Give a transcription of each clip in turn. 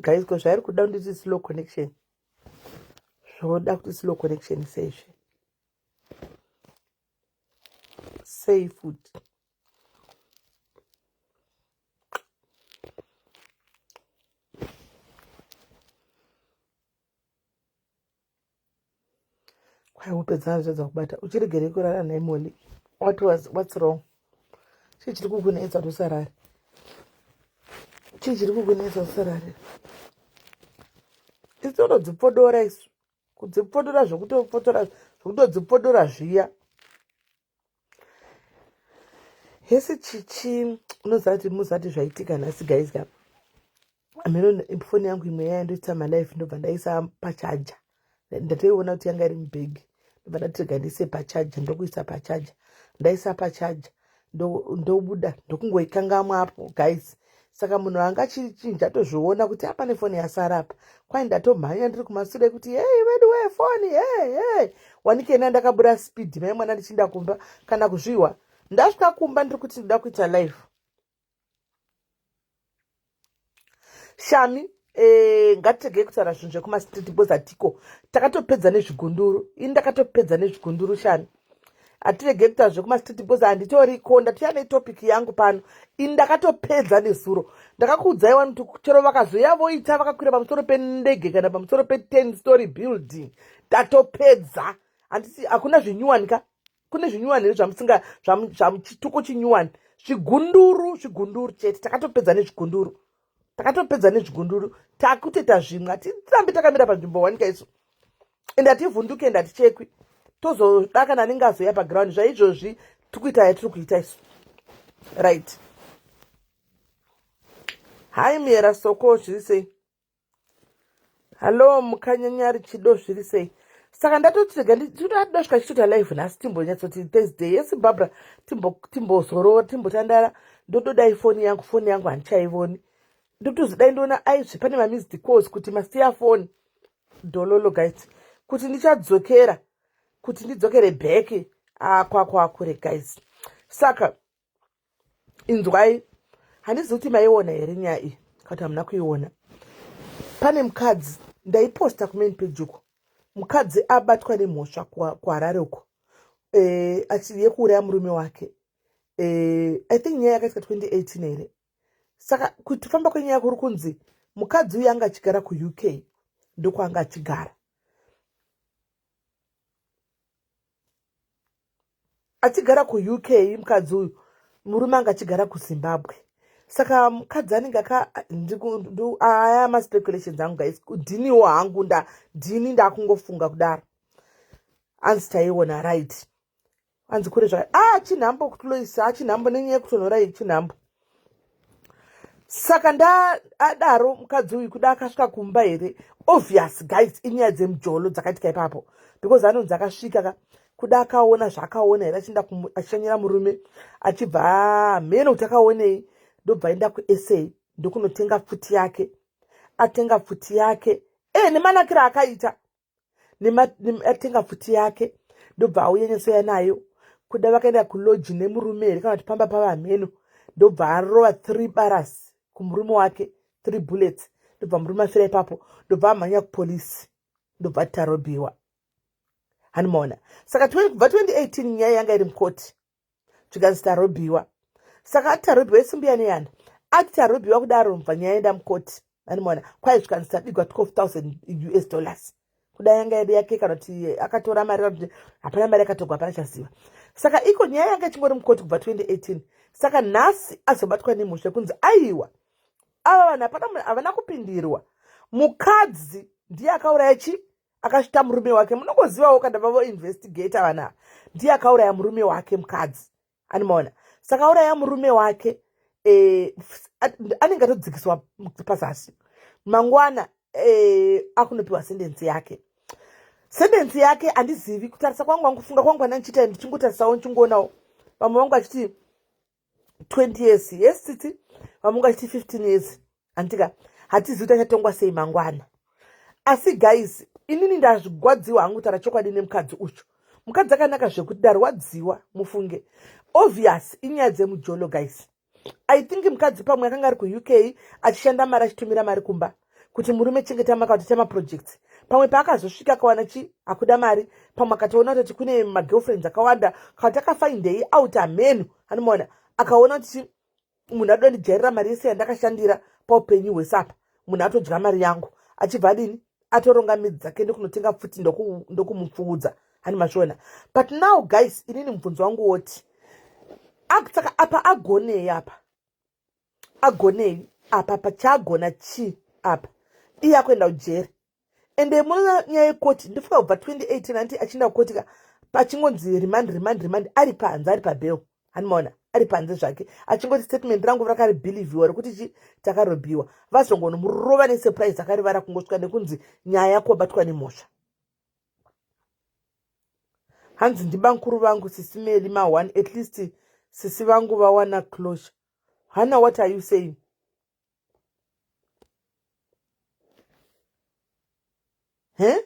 Guys, ko zvairi kuda kunditi slow connection, zvoda kuti slow connection seizve sei futi. Kwai hope dzanga zvatadza kubata uchiregerei kurara nhai Molly? What's wrong? Chii chiri kukunetsa kuti usarare? Chii chiri kukunetsa usarare? Isu totodzipfodora isu, kudzipfodora zvekutopfotora, zvekutodzipfodora zviya. Hesi chichi, unoziva kuti muzati zvaitika nhasi guys ka, ameno foni yangu imwe yaya ndoita malife, ndobva ndaisa pachaja. Ndatoiona kuti yanga iri mubhegi, ndobva ndati rega ndiise pachaja, ndokuisa pachaja. Ndaisa pachaja, ndobuda ndokungoikangamwa apo guys. Saka munhu anga achichinja atozviona kuti apane foni yasara apa. Kwai ndatomhanya ndiri kumasure kuti hei vedu wee foni, hei hei, wanikena ndakabura speed mai mwana ndichinda kumba kana kuzviwa. Ndasvika kumba ndiri kuti ndoda kuita live. Shami, ngatiregei kutaura zvinhu zvekumastreet because hatiko, takatopedza nezvigunduru. Ini ndakatopedza nezvigunduru shami, hatiregei kutaura zvekumastreet because handitoriko. Ndatoya netopic yangu pano. Ini ndakatopedza nezuro, ndakakuudzai wani kuti chero vakazoya voita vakakwira pamusoro pendege kana pamusoro pe10 story building, ndatopedza. Handiti hakuna zvinyuwani ka? Kune zvinyuwani here zvamusinga zvamuchituko chinyuwani? Zvigunduru, zvigunduru chete. Takatopedza nezvigunduru, takatopedza nezvigunduru, takutoita zvimwe. Hatirambi takamira panzvimbo wanika isu, ende hativhunduke, ende hatichekwi. Tozoda kana anenge azoya paground zvaizvozvi tikuita yatiri kuita isu, right? Hai muyera soko, zviri sei? Hallo mukanyanyari chido, zviri sei? Saka ndatoti rega ndosvika chitoita live nhasi, timbonyatsoti Thursday yesi Barbara, timbozorora, timbotandara. Ndotodai foni yangu, foni yangu handichaivoni. Ndotozodai ndoona aizve pane mamissed calls kuti masiya foni. Dololo guys, kuti ndichadzokera, kuti ndidzokere back akwakwa guys. Saka inzwai, handizivi kuti maiona here nyaya iyi kana hamuna kuiona. Pane mukadzi ndaiposta kumain page uko, mukadzi abatwa nemhosva kuHarare uko yekuuraya murume wake. I think nyaya yakaitika 2018 here? Saka kufamba kwenyaya kuri kunzi mukadzi uyu anga achigara kuUK, ndokwanga achigara, achigara kuUK mukadzi uyu, murume anga achigara kuZimbabwe. Saka mukadzi anenge aka aya maspeculations angu guys, ndiniwo hangu, ndini ndakungofunga kudaro. Anzi taiona, right? Anzi kure zvaka ah chinhambo kuloisa chinhambo nenyaya yekutonhora iyi chinhambo. Saka ndaadaro mukadzi uyu kuda akasvika kumba here? Obvious guys, inyaya dzemujolo dzakaitika ipapo, because anonzi akasvika ka kuda akaona zvaakaona here, achienda achishanyira murume, achibva mheno kuti akaonei, ndobva aenda kuSA ndokunotenga pfuti yake. Atenga pfuti yake nemanakiro akaita, atenga pfuti yake, ndobva auya nyatsoya nayo. Kuda vakaenda kuloji nemurume here kana kuti pamba pavamheno, ndobva arova three baras kumurume wake, three bullets, ndobva murume afira ipapo. Ndobva amhanya kupolisi, ndobva tarobiwa, hanimaona. Saka kubva 2018 nyaya yanga iri mukoti, zvikanzi tarobiwa. Saka ati tarobiwa isimbi yaneyana, ati tarobiwa kudaro, mubva nyaya yaenda mukoti, animaona. Kwai zvikanzi tabigwa 12,000 US dollars. Kuda yanga iri yake kana kuti akatora mari, kana kuti hapana mari yakatogwa, hapana chaziva. Saka iko nyaya yanga ichingori mukoti kubva 2018. Saka nhasi azobatwa nemhosva yekunzi aiwa, ava vanhu hapana, havana kupindirwa, mukadzi ndiye akauraya chi akasvita murume wake. Munongozivawo kana vavoinvestigata vanhu ava, ndiye akauraya murume wake mukadzi, animaona. Saka auraya murume wake, anenge atodzikiswa pazasi. Mangwana akunopiwa sentence yake. Sentence yake handizivi, kutarisa kwangu, wangu kufunga kwangu ana ndichiita, ndichingotarisawo, ndichingoonawo vamwe vangu vachiti 20 years, yes tsitsi, vamwe vangu vachiti 15 years. Handika hatizivi kuti achatongwa sei mangwana. Asi guys, inini ndazvigwadziwa hangu kutaura chokwadi nemukadzi ucho. Mukadzi akanaka zvekuti ndarwadziwa mufunge. Obvious inyaya dzemujolo guys. I think mukadzi pamwe akanga ari kuUK achishanda mari, achitumira mari kumba. Kuti murume chengeta maka kuti tamaprojects. Pamwe paakazosvika akawana chi akuda mari, pamwe akatoona kutoti kune magirlfriends akawanda, kana takafindei out ameno anomaona, akaona kuti munhu adoda ndijairira mari yese yandakashandira paupenyu hwese apa, munhu atodya mari yangu, achibva adini, atoronga midzi dzake ndokunotenga pfuti ndokumupfuudza. Hani mazviona? But now guys, inini mubvunzo wangu woti, saka apa agonei? Apa agonei? Apa pachaagona chii apa? Iye akuenda kujeri. Ende munoona nyaya yekoti, ndofunga kubva 2018 anti achienda kukoti ka, pachingonzi remand, remand, remand, ari panze, ari pabail. Hanimaona ari panze zvake achingoti statement rangu rakaribhilivhiwa rekuti chi takarobhiwa. Vazongonomurova nesurprise, akarivara kungosvika nekunzi nyaya yakobatwa nemhosva. Hanzi ndibankuru vangu sisi Meli ma1, at least sisi vangu vawana closure. Hana, what are you saying? He,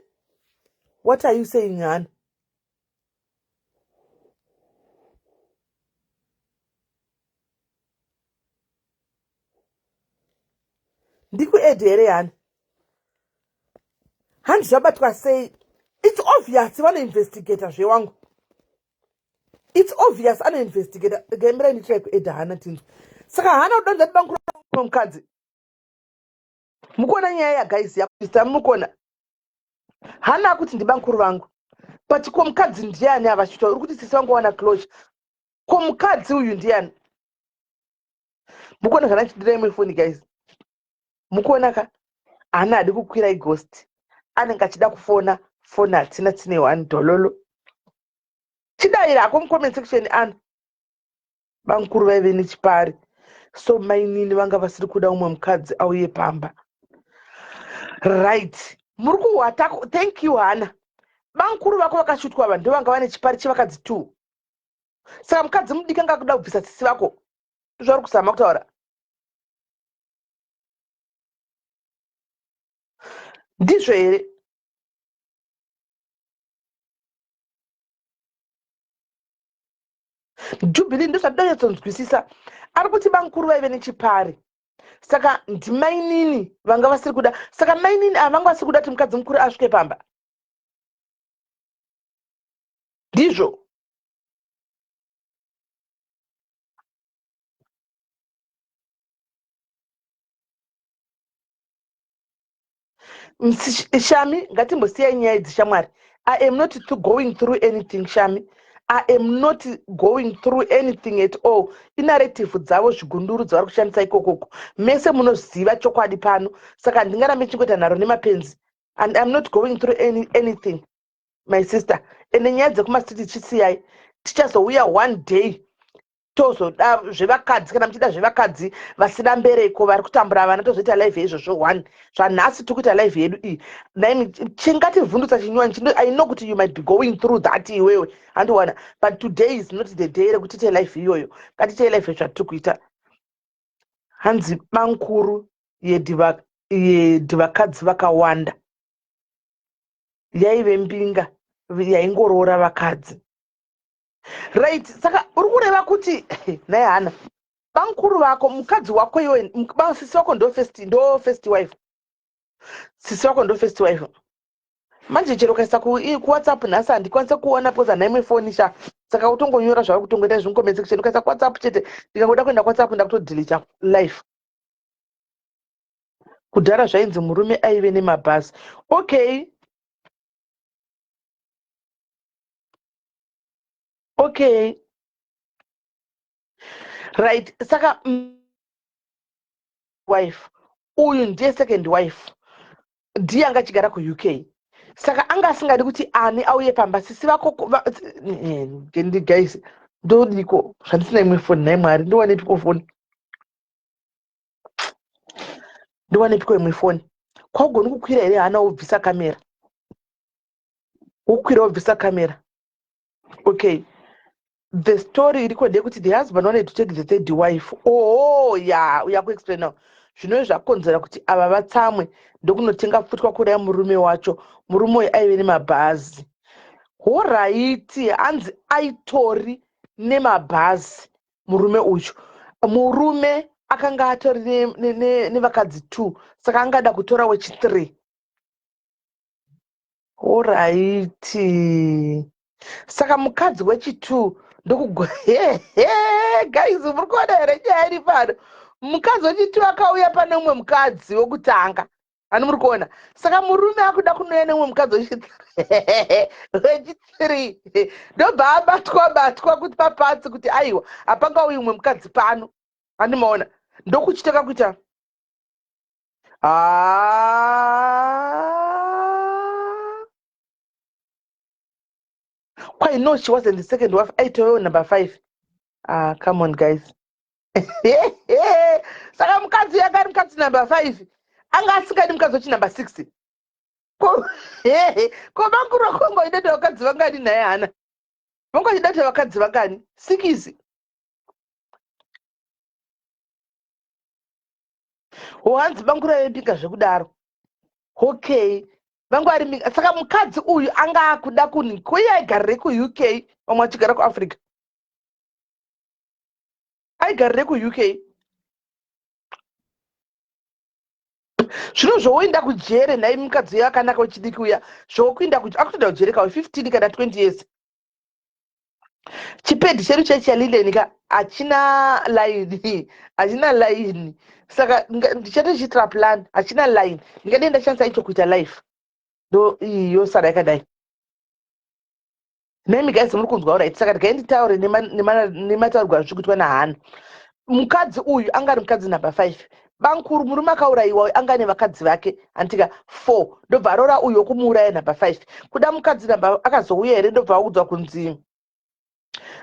what are you saying, Hana? Ndikued here, Hana? Hanzi zvabatwa sei? It's obvious vanoinvestigata zvewangu. It's obvious anoinvestigata. Gaimirai nditrai kuedha Hana tinzwe. Saka Hana kudonza ndibankuru mukadzi. Mukuona nyaya yaguys yakuita? Mukuona Hana akuti ndibankuru vangu, but ko mukadzi ndiani avachitwa? Uri kuti sisi vangu wana closure, ko mukadzi uyu ndiani? Mukuona zvana chidira imwe foni guys? Mukuona ka, Hana hadi kukwira ighost, anenge achida kufona foni hatina, tine one dololo. Chidayira hako mucomment section. Ana bamukuru vaive nechipari, so mainini vanga vasiri kuda umwe mukadzi auye pamba, right? Muri kuhwata. Thank you, Hana. Bamukuru vako vakashutwa ava ndo vanga vane chipari chevakadzi two. Saka mukadzi mudiki anga akuda kubvisa tsitsi vako, zvauri kuzama kutaura ndizvo here? Jubilee, ndozvandinonyatsonzwisisa. Ari kuti bamukuru vaive nechipari, saka ndimainini vanga vasiri kuda. Saka mainini ava vanga vasiri kuda kuti mukadzi mukuru asvike pamba, ndizvo? Shami, ngatimbosiyai nyaya idzi shamwari. I am not going through anything, Shami. I am not going through anything at all. Inarrative dzavo zvigunduru dzavari kushandisa ikokoko. Mese munoziva chokwadi pano, saka handingarambe chingoita nharo nemapenzi. And I'm not going through anything, my sister. Ende nyaya dzekumastreet chisiyai, tichazouya one day tozoda zvevakadzi. Kana muchida zvevakadzi vasina mbereko vari kutambura vana, tozoita live izvozvo one. Zvanhasi tiri kuita live yedu iyi. Naimi chingativhundutsa chinyowani. I know kuti you might be going through that iwewe, handiwana, but today is not the day rekuti tiite live iyoyo. Ngatiitei live zvatiri kuita. Hanzi bankuru yedi vakadzi vakawanda, yaive mbinga yaingoroora vakadzi, right? Saka uri kureva kuti nhai Hana, bamukuru vako, mukadzi wako iwe, sisi vako ndo first wife? Sisi vako ndo first wife. Manje chero ukaisa kuWhatsApp nhasi handikwanise kuona because handina imwe foni sha. Saka utongonyora zvauri kutongoita zvimucomment section. Ukaisa kuWhatsApp chete, ndikangoda kuenda kuWhatsApp ndakutodhilita live. Kudhara zvainzi murume aive nemabhazi. Okay, right. Saka wife uyu ndiye second wife, ndiye anga achigara kuUK. Saka anga asingadi kuti ani auye pamba? Sisi vako guys, ndodiko zvandisina imwe foni nhai Mwari? Ndiwanepiko foni? Ndiwanepiko imwe foni? Kwaugoni kukwira here, Hana, wobvisa kamera? Wokwira wobvisa kamera. Okay, the story iriko ndeyekuti the husband wanted to take the third wife. Oh ya, uya kuexplain now. Zvinove zvakonzera kuti ava vatsamwe ndokunotenga pfutwa kuuraya murume wacho. Murume uyu aive nemabhazi. Alright, hanzi aitori nemabhazi murume uyu. Murume. Akanga atori nevakadzi 2, saka angada kutora wechi3. Alright, saka mukadzi wechi2 ndokugo. Guys, muri kuona here nyaya iri pano? Mukadzi wechi2 akauya pane umwe mukadzi wekutanga, ani muri kuona? Saka murume akuda kunouya nemumwe mukadzi wechi3, ndobva abatwa batwa kuti papatsi kuti aiwa, hapangauyi umwe mukadzi pano, andimaona? Ndokuchitanga kuita. Ah. Quite no, she wasn't the second wife. Aitovewo number 5. Ah, come on, guys. Saka mukadzi yanga ari mukadzi number 5, anga asingadi mukadzi wechi number 6. Ko banguru kongo idada vakadzi vangani naye? Hana vanga vachidata vakadzi vangani? 6. Ho, hanzi banguru aimbinga zvekudaro. Okay, vangu ari mbinga. Saka mukadzi uyu anga akuda kuni koiye aigarire kuUK, vamwe vachigara kuAfrica, aigarire kuUK. Zvino zvowoenda kujere nhai, mukadzi uyo akanaka wechidiki uya, zvokuinda akutoenda kujere kawe 15 kana 20 years. Chipedhi chedu chechalileni ka hachina line, hachina line. Saka ndichatochiitira plan, hachina line. Ndingadei ndashandisa icho kuita life, ndo iyi yosara yakadai. Nemi guys, muri kunzwa? Right, saka ndigai nditaure nemataurirwo azviri kuitwa nahana. Mukadzi uyu anga ari mukadzi number 5. Bankuru, murume akaurayiwa, anga ane vakadzi vake, handitika? 4. Ndobva arora uyu wokumuuraya, number 5. Kuda mukadzi number akazouya here, ndobva audzwa kunzi,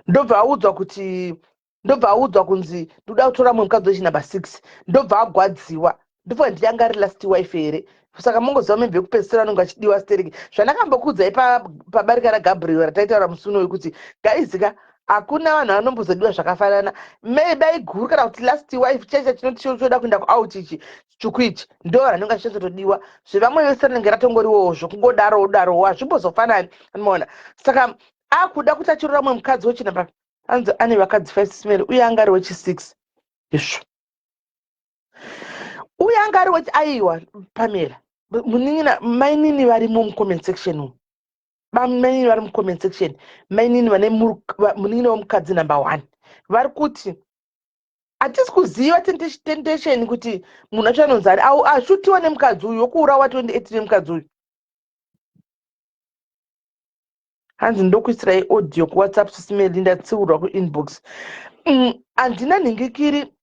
ndobva audzwa kuti, ndobva audzwa kunzi ndoda kutora mumwe mukadzi wechi number 6. Ndobva agwadziwa. Ndobva ndiye anga ari last wife here? Saka mongoziva membe yekupedzisira anonge achidiwa stereki. Zvandakambokuudzai pabarika raGabriel rataitaura musi unoyu kuti guys ka, hakuna vanhu vanombozodiwa zvakafanana. Maybe guru kana kuti last wife chaicha chinoti choda kuenda kuout, ichi chitsvuku ichi, ndo vanhu vanenge vachinyatotodiwa. Zvevamwe vese rinenge ratongoriwowo zvokungodaro darowo, hazvimbozofanani, anomaona? Saka akuda kuti achirora mumwe mukadzi wechinumber. Anzi ane vakadzi 5 smell, uye anga ari wechi6 izvo, uye anga ari wechi. Aiwa, Pamela, munin'ina, mainini varimo mucomment section umu. Mainini vari mucomment section, mainini vane munin'ina wemukadzi number 1, vari kuti hatisi kuziva temptation kuti munhu acho anonzi ari ashutiwa nemukadzi uyu wokuurawa 2018 nemukadzi uyu. Hanzi ndokuisirai audio kuWhatsApp, sisimeli, ndatsiurwa kuinbox. Handina nhingikiri,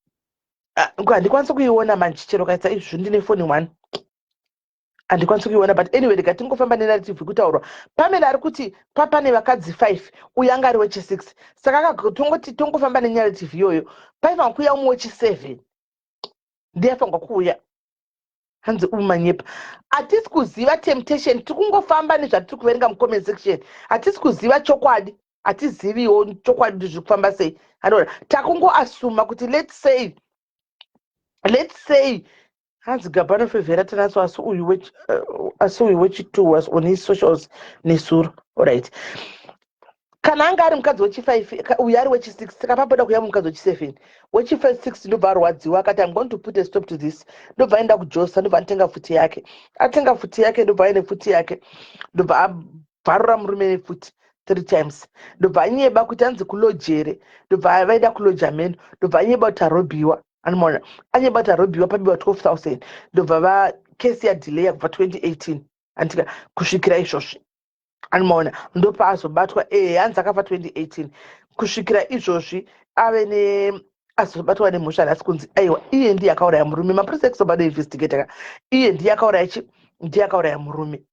handikwanisi kuiona manje. Chero kaisa izvozvo, ndine foni one, handikwanisi kuiona. But anyway, rega tingofamba nenarrative kutaurwa. Pamela ari kuti papane vakadzi 5, uyu anga ari wechi6. Saka tongoti tongofamba nenarrative iyoyo, paifanwa kuuya umwe wechi7, ndiye afanirwa kuuya. Hanzi umanyepa, hatisi kuziva temptation. Tiri kungofamba nezvatiri kuverenga mucomment section, hatisi kuziva chokwadi, hatiziviwo chokwadi kuti zviri kufamba sei. Anoona takungoasuma kuti let's say hanzi Gabano fevhera tanaso, asi uyu wechi2 was on his socials nesuro. Alright, kana anga ari mukadzi wechi5, uyu ari wechi6, saka papoda kuya mukadzi wechi7. Wechi6 ndobva arwadziwa, akati, "I'm going to put a stop to this." Ndobva aenda kuJosa, ndobva atenga pfuti yake. Atenga pfuti yake, ndobva aine pfuti yake, ndobva abvarura murume nepfuti three times. Ndobva anyeba kuti anzi kulojere, ndobva vaida kuloja meno, ndobva anyeba kuti arobhiwa. Anomaona anyeba kuti arobhiwa, pabiwa 12,000. Ndobva vakesi yadelaya kubva 2018, andika, kusvikira izvozvi. Anomaona ndopaazobatwa. Hanzi akafa 2018, kusvikira izvozvi ave ne azobatwa nemhosva nhasi kunzi aiwa, iye ndiye akauraya murume. Mapurisa ekuzoba anoinvestigata ka, iye ndiye akauraya chi, ndiye akauraya murume,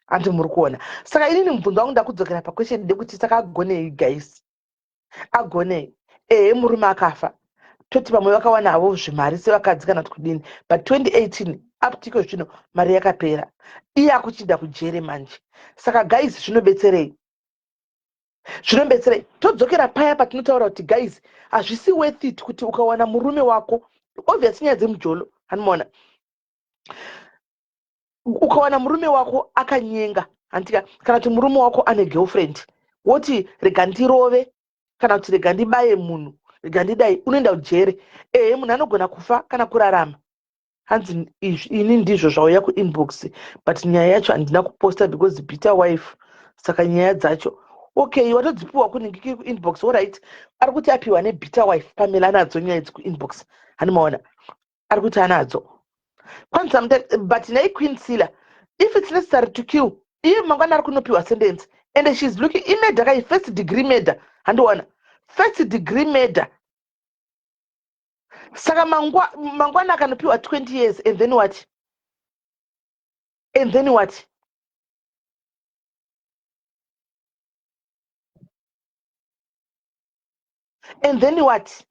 andi muri kuona? Saka inini mubvunzo wangu, ndakudzokera paquestion ndekuti saka agonei, guys? Agonei? Ehe, murume akafa, toti vamwe vakawana havo zvimari sevakadzi kana kuti kudini, but 2018 up to iko zvino mari yakapera, iye akuchinda kujere manje. Saka guys, zvinobetserei? Zvinobetserei? Todzokera paya patinotaura kuti guys, hazvisi worth it kuti ukawana murume wako, obviously nyaya dzemujolo, anomaona? Ukawana murume wako akanyenga, handitika? Kana kuti murume wako ane girlfriend, woti rega ndirove, kana kuti rega ndibaye munhu. Rega ndidai, unoenda kujere. Ehe, munhu anogona kufa kana kurarama. Hanzi izvi ini ndizvo zvauya kuinbox, but nyaya yacho handina kuposta because bitter wife. Saka nyaya dzacho, okay, watodzipiwa kuningikiri kuinbox. Alright, ari kuti apiwa nebitter wife. Pamela anadzo nyaya idzi kuinbox, handimaona ari kuti anadzo. Kwanzi sometimes, but nhai Queen Sila, if it's necessary to kill, iye mangwana ari kunopiwa sentence and she's looking imurder kai, first degree murder. Handiona first degree murder. Saka mangwana akanopiwa 20 years, and then what? And then what? And then what?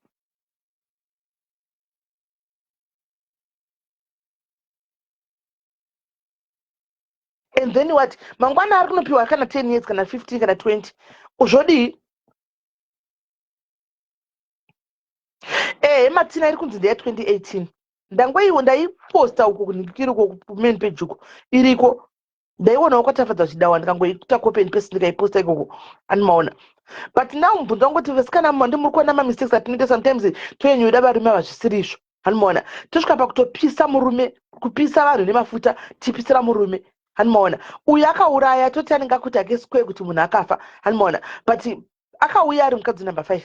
And then what? Mangwana ari kunopiwa kana 10 years, kana 15, kana 20, zvodii? Ehe, Matina, iri kunzi ndeya 2018. Ndangoiwo ndaiposta uko kunhingikiri uko kumain page uko iriko. Ndaionawo kwatafadza chidawa, ndikangoita copy and paste, ndikaiposta ikoko, andimaona. But now mubvunzo wangu kuti vasikana, mandi muri kuona mamistakes atinoita sometimes? Toenyoida varume ava zvisiri izvo, handimaona. Tosvika pakutopisa murume, kupisa vanhu nemafuta, tipisira murume, handimaona. Uyu akauraya, toti anenge akuti ake square kuti munhu akafa, handimaona. But akauya ari mukadzi number 5,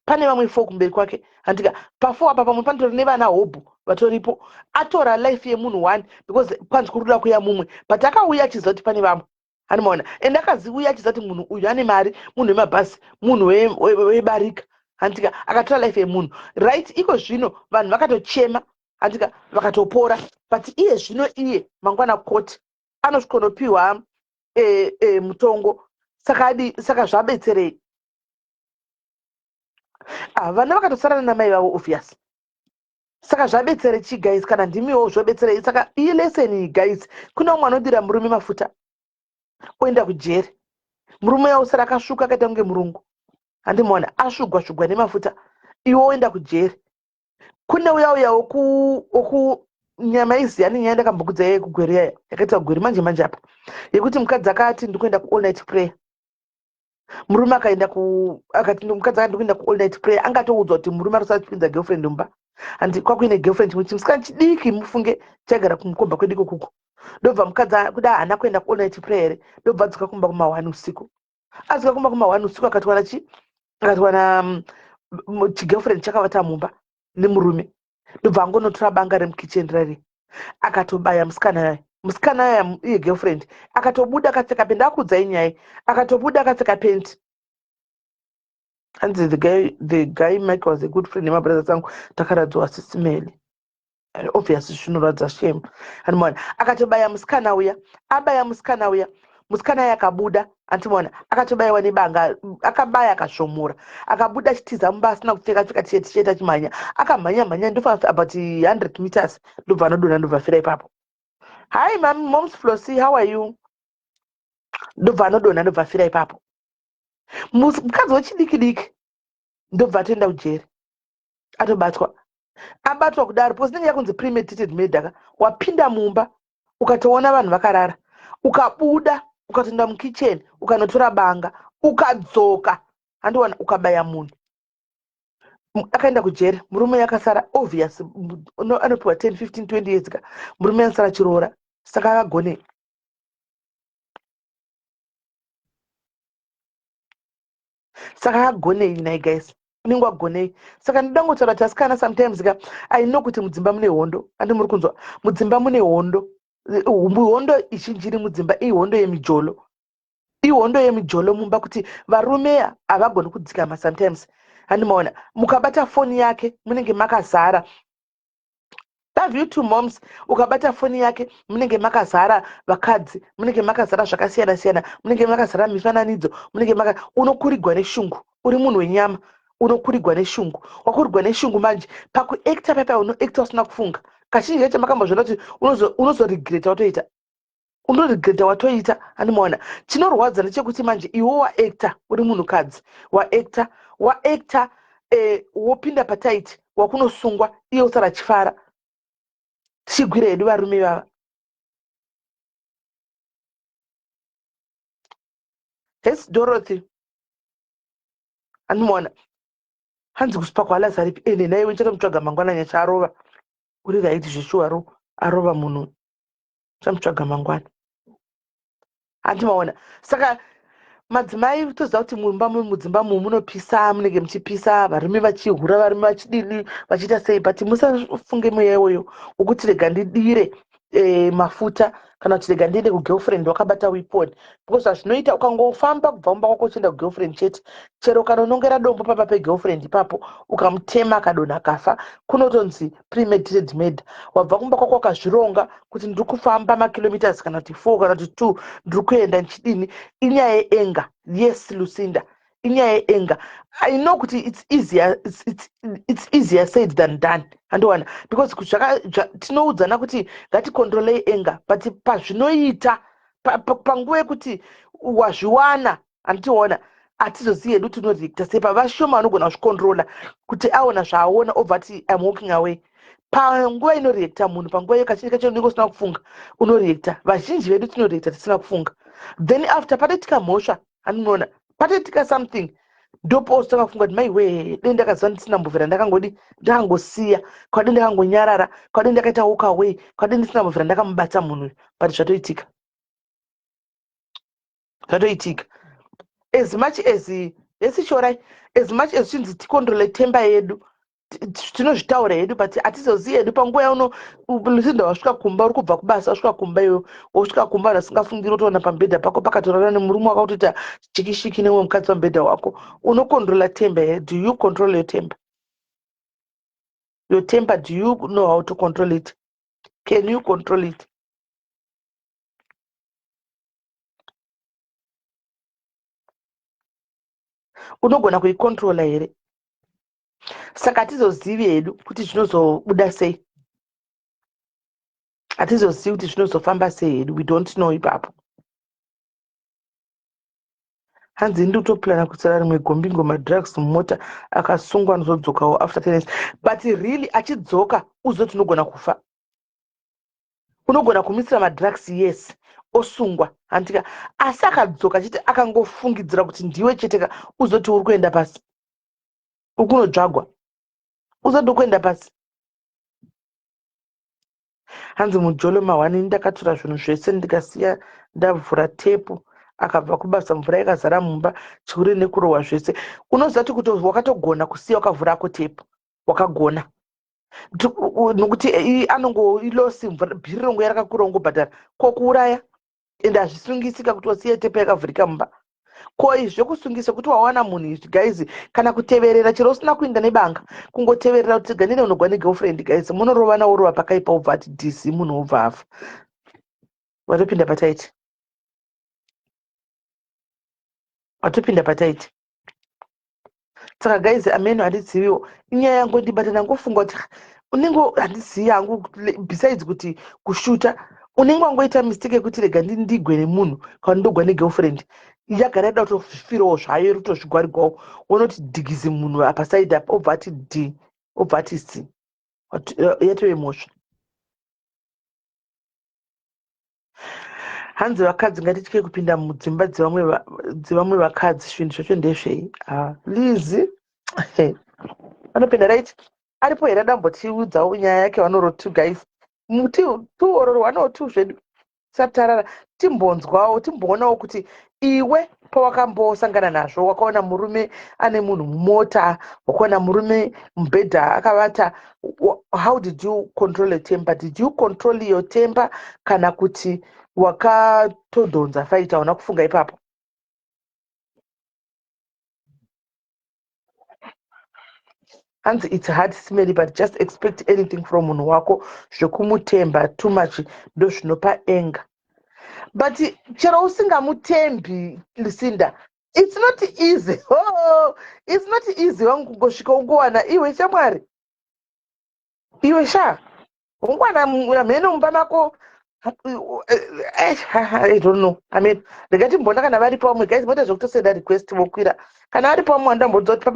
pane vamwe 4 kumberi kwake, handika? Pa4 apa pamwe panotori nevana hobho vatoripo. Atora life yemunhu one because kwanzi kuri kuda kuya mumwe, but akauya achiziva kuti pane vamwe, handimaona. And akaziuya achiziva kuti munhu uyu ane mari, munhu wemabhasi, munhu webarika, handika? Akatora life yemunhu, right? Iko zvino vanhu vakatochema, handika, vakatopora. But iye zvino iye mangwana koti anosvikonopiwa mutongo. Saka adi, saka zvabetserei? Ah, vana vakatosarana namai vavo, obvious. Saka zvabetsere chi, guys? Kana ndimiwo, zvobetserei? Saka iyi lesson iyi, guys, kune umwe anodira murume mafuta oenda kujeri. Murume yausara akasvuka, akaita kunge murungu, handimaona, asvugwa svugwa nemafuta, iwe oenda kujeri. Kune uya uya woku nyama iziya nenyaya ndakambokudza yekugweri yaya yakaita kugweri manje manje apa, yekuti mukadzi akati ndikuenda kuall night prayer, murume akaenda ku, akati mukadzi akati ndikuenda kuall night prayer. Angatoudzwa kuti murume ari kusati achipinza girlfriend mumba, handi? Kwakuine girlfriend, chimwe chimusikana chidiki, mufunge, chaigara kumukomba kwedu ikokuko. Ndobva mukadzi kuda haana kuenda kuall night prayer here, ndobva adzoka kumba kuma1 usiku. Adzoka kumba kuma1 usiku, akatwana chi akatwana chigirlfriend chakavata mumba nemurume. Ndobva angonotora banga remukicheni rari, akatobaya musikana yaya. Musikana yaya, iye girlfriend, akatobuda akapfeka penti. Akuudzai nyaya, akatobuda akapfeka penti. Hanzi the guy Mike was a good friend nemabrothers angu. Takaradzwa sisimeli, obviously zvinorwadza, shame, handimaona. Akatobaya musikana uya, abaya musikana uya, musikana uya akabuda, andimaona, akatobayiwa nebanga. Akabaya, akasvomura, akabuda achitiza mumba asina kupfeka pfeka tisheti chete, achimhanya, akamhanya mhanya, ndofa about 100 meters, ndobva anodonha, ndobva fira ipapo. Hi mam, Moms Flossy, how are you? Ndobva anodonha, ndobva fira ipapo. Mukadzi wechidiki diki ndobva atoenda kujeri, atobatwa. Abatwa kudaro, because inenge yakunzi premeditated murder ka. Wapinda mumba, ukatoona vanhu vakarara, ukabuda, ukatoenda mukicheni, ukanotora banga, ukadzoka, handiwana, ukabaya munhu. Akaenda kujeri. Murume yakasara, obvious, anopiwa 10, 15, 20 years ka. Murume anosara achiroora. Saka akagonei? Saka akagonei nhai, guys? Unenge wagonei? Saka ndoda ngotaura kuti asikana, sometimes ka, I know kuti mudzimba mune hondo, andi muri kunzwa? Mudzimba mune hondo. Hondo izhinji iri mudzimba ihondo yemijolo, ihondo yemijolo mumba, kuti varume havagoni kudzikama sometimes, handimaona. Mukabata foni yake munenge makazara. Love you too, Moms. Ukabata foni yake munenge makazara vakadzi, munenge makazara zvakasiyana siyana, munenge makazara mifananidzo, munenge maka unokurigwa neshungu. Uri munhu wenyama, unokurigwa neshungu. Wakurigwa neshungu manje, pakuacta paipa unoacta usina kufunga. Kazhinji kacho makambozviona kuti unozoregreta watoita, unoregreta watoita, handimaona. Chinorwadza ndechekuti manje iwe waacta, uri munhukadzi, waacta, waacta, wopinda pataiti, wakunosungwa, iye usara achifara. Tichigwira hedu varume ivava. Hes Dorothy, handimaona. Hanzi kusipa kwaLazaripi ende naiwe ndichatomutsvaga mangwana nyacharova. Uri right zveshuwa ro arova munhu. Ndichamutsvaga mangwana. Hanti maona. Saka madzimai toziva kuti mumba mudzimba mu munopisa, munenge muchipisa, varume vachihura, varume vachidini, vachiita sei, but musafunge mweya iwoyo wokuti rega ndidire mafuta kana kuti rega ndiende kugirlfriend wakabata weapon, because zvazvinoita ukangofamba kubva mumba kwako uchienda kugirlfriend chete, chero ukanonongera dombo pamba pegirlfriend ipapo ukamutema akadonha akafa, kunotonzi premeditated murder. Wabva kumba kwako wakazvironga kuti ndiri kufamba makilometers kana kuti 4 kana kuti 2, ndiri kuenda ndichidini. Inyaya yeenga. Yes, Lucinda, inyaya yeenga. I know kuti it's easier said than done, handiwana, because tinoudzana kuti ngatikontrolei anger, but pazvinoita panguva yekuti wazviwana, handitiona, hatizozivi hedu tinoreacta sei. Pavashoma vanogona kuzvikontrola kuti aona zvaaona obva ati I'm walking away. Panguva inoreacta munhu, panguva iyo kazhinji kacho unenge usina kufunga, unoreacta. Vazhinji vedu tinoreacta tisina kufunga, then after patoitika mhosva, handimunoona patoitika something, ndopausitanga kufunga kuti maiwe, dei ndakaziva ndisina mbovhera ndakangodi ndakangosiya, kwadi ndakangonyarara, kwadi ndakaita walk away, kwadi ndisina mbovhera ndakamubata munhu uyu. But zvatoitika, zvatoitika. As much as yesishorai, as much as chinzi tikontrole temper yedu, tinozvitaura hedu, but hatizozivi hedu panguva yauno. Lucinda, wasvika kumba, uri kubva kubasa, wasvika kumba iwe, wosvika kumba vanhu vasingafungiri, utoona pamubhedha pako pakatorara nemurume wako, kutoita chikishiki nemumwe mukadzi pamubhedha wako. Unokontrola temper here? Do you control your temper? Your temper, do you know how to control it? Can you control it? Unogona kuikontrola here? Saka hatizozivi hedu kuti zvinozobuda sei, hatizozivi kuti zvinozofamba sei hedu. We don't know ipapo. Hanzi ndi kutoplana kutsara rimwe gombingo madrugs mumota, akasungwa anozodzokawo after 10 years. But really, achidzoka uzoti unogona kufa, unogona kumisira madrugs, yes, osungwa, handika? Asi akadzoka chete, akangofungidzira kuti ndiwe chete ka, uzoti uri kuenda pasi, ukunodzvagwa, uzoti kuenda pasi. Hanzi mujolo mahwani, ndakatora zvinhu zvese ndikasiya ndavhura tepu, akabva kubasa, mvura yakazara mumba, chiuri nekurohwa zvese. Unoziva kuti wakatogona kusiya wakavhura ako tepu, wakagona, nokuti anongo iloss, bhiri rongo yarakakura, ungobhadhara. Ko kuuraya? Ende hazvisungisika kuti wasiye tepu yakavhurika mumba. Ko izvi zvekusungisa kuti wawana munhu izvi, guys, kana kuteverera, chero usina kuinda nebanga, kungoteverera kuti ganire unogwa negirlfriend, guys, munorovana, worova pakaipa, ubva ati dc, munhu wobva afa, watopinda pataiti, watopinda pataiti. Saka guys, ameno, handiziviwo, inyaya yangondibata, ndangofunga kuti unenge, handizivi hangu, besides kuti kushuta, unenge wangoita mistake yekuti rega ndigwe nemunhu kana ndogwa negirlfriend, yagara yada kutofirawo zvayo, iri kutozvigwarigwawo, wonoti dhigizi munhu apa side apa, obva ati d, obva ati c, yatove mhosva. Hanzi vakadzi ngatityei kupinda mudzimba dzevamwe vakadzi. Zvinhu zvacho ndezvei? Lizi anopinda right, aripo here? Adambotiudzawo nyaya yake vanoro two guys, two or one or two zvedu satarara, timbonzwawo, timboonawo kuti iwe pawakambosangana nazvo, wakaona murume ane munhu mumota, wakaona murume mubhedha akavata, how did you control your temper? Did you control your temper, kana kuti wakatodhonza fight, hauna kufunga ipapo? Hanzi it's hard, smelly, but just expect anything from munhu wako. Zvekumutemba too much ndo zvinopa anger. But chero usingamutembi, Lucinda, it's not easy. Oh, it's not easy wangu, kungosvika ungowana iwe shamwari, iwe sha, ungowana mhene mumba mako. I don't know. I mean, rega timboona kana varipo vamwe. Guys, moita zvekutosenda request vokwira kana varipo vamwe. Vandambodza kuti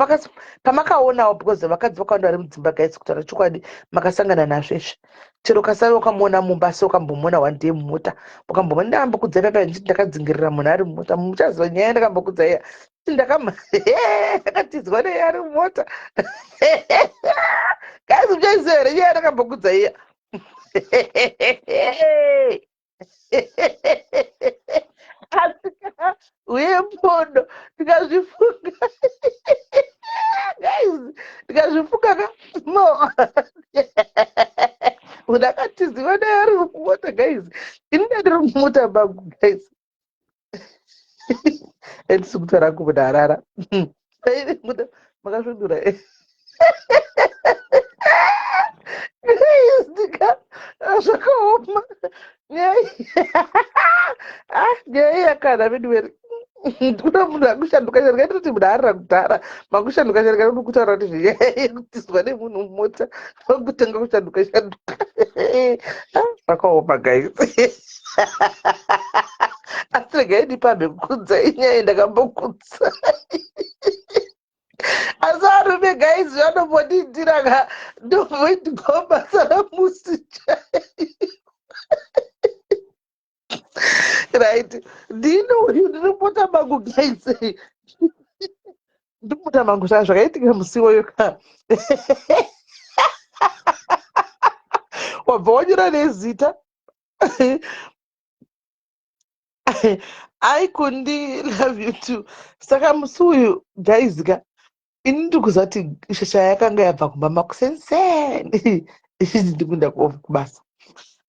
pamakaonawo, because vakadzi vakawanda vari mudzimba, guys, kutaura chokwadi, makasangana nazvo izvi. Chero kasave wakamuona mumba, asi wakambomuona one day mumota, wakambomuona. Ndakambokudza papa ndichiti ndakadzingirira munhu ari mumota. Muchaziva nyaya yandakambokudza iya, ndakatizwa nei ari mumota. Guys, muchaiziva here nyaya yandakambokudza iya? Asika uye mpondo, ndikazvifunga, guys, ndikazvifunga ka, no, ndakatiziva dai ari mumota. Guys, ini ndandiri mumota mangu, guys, andisi kutaura kubuda harara makasvodura. Zvakaoma nyaya yakana veduweri. Kuna munhu akushanduka shanduka, itoti munhu arira kudhara makushanduka shanduka. Uri kutaura kuti zvinyaya yekutizwa nemunhu mumota, vakutanga kushanduka shanduka. Zvakaoma, guys, asi regai ndipamhe kukudza inyaya yandakambokudza. Asi arume, guys, zvanombondiitira ka, ndomboitigwa basa ramusi chai. Right, ndini uyu, ndinopota mangu, guys, ndinopota mangu. Saka zvakaitika musi iwoyo ka, wabva wanyora nezita. I kundi love you too. Saka musi uyu, guys ka, ini ndiri kuziva kuti shasha yakanga yabva kumba makusenseni, ichiti ndikuenda kubasa,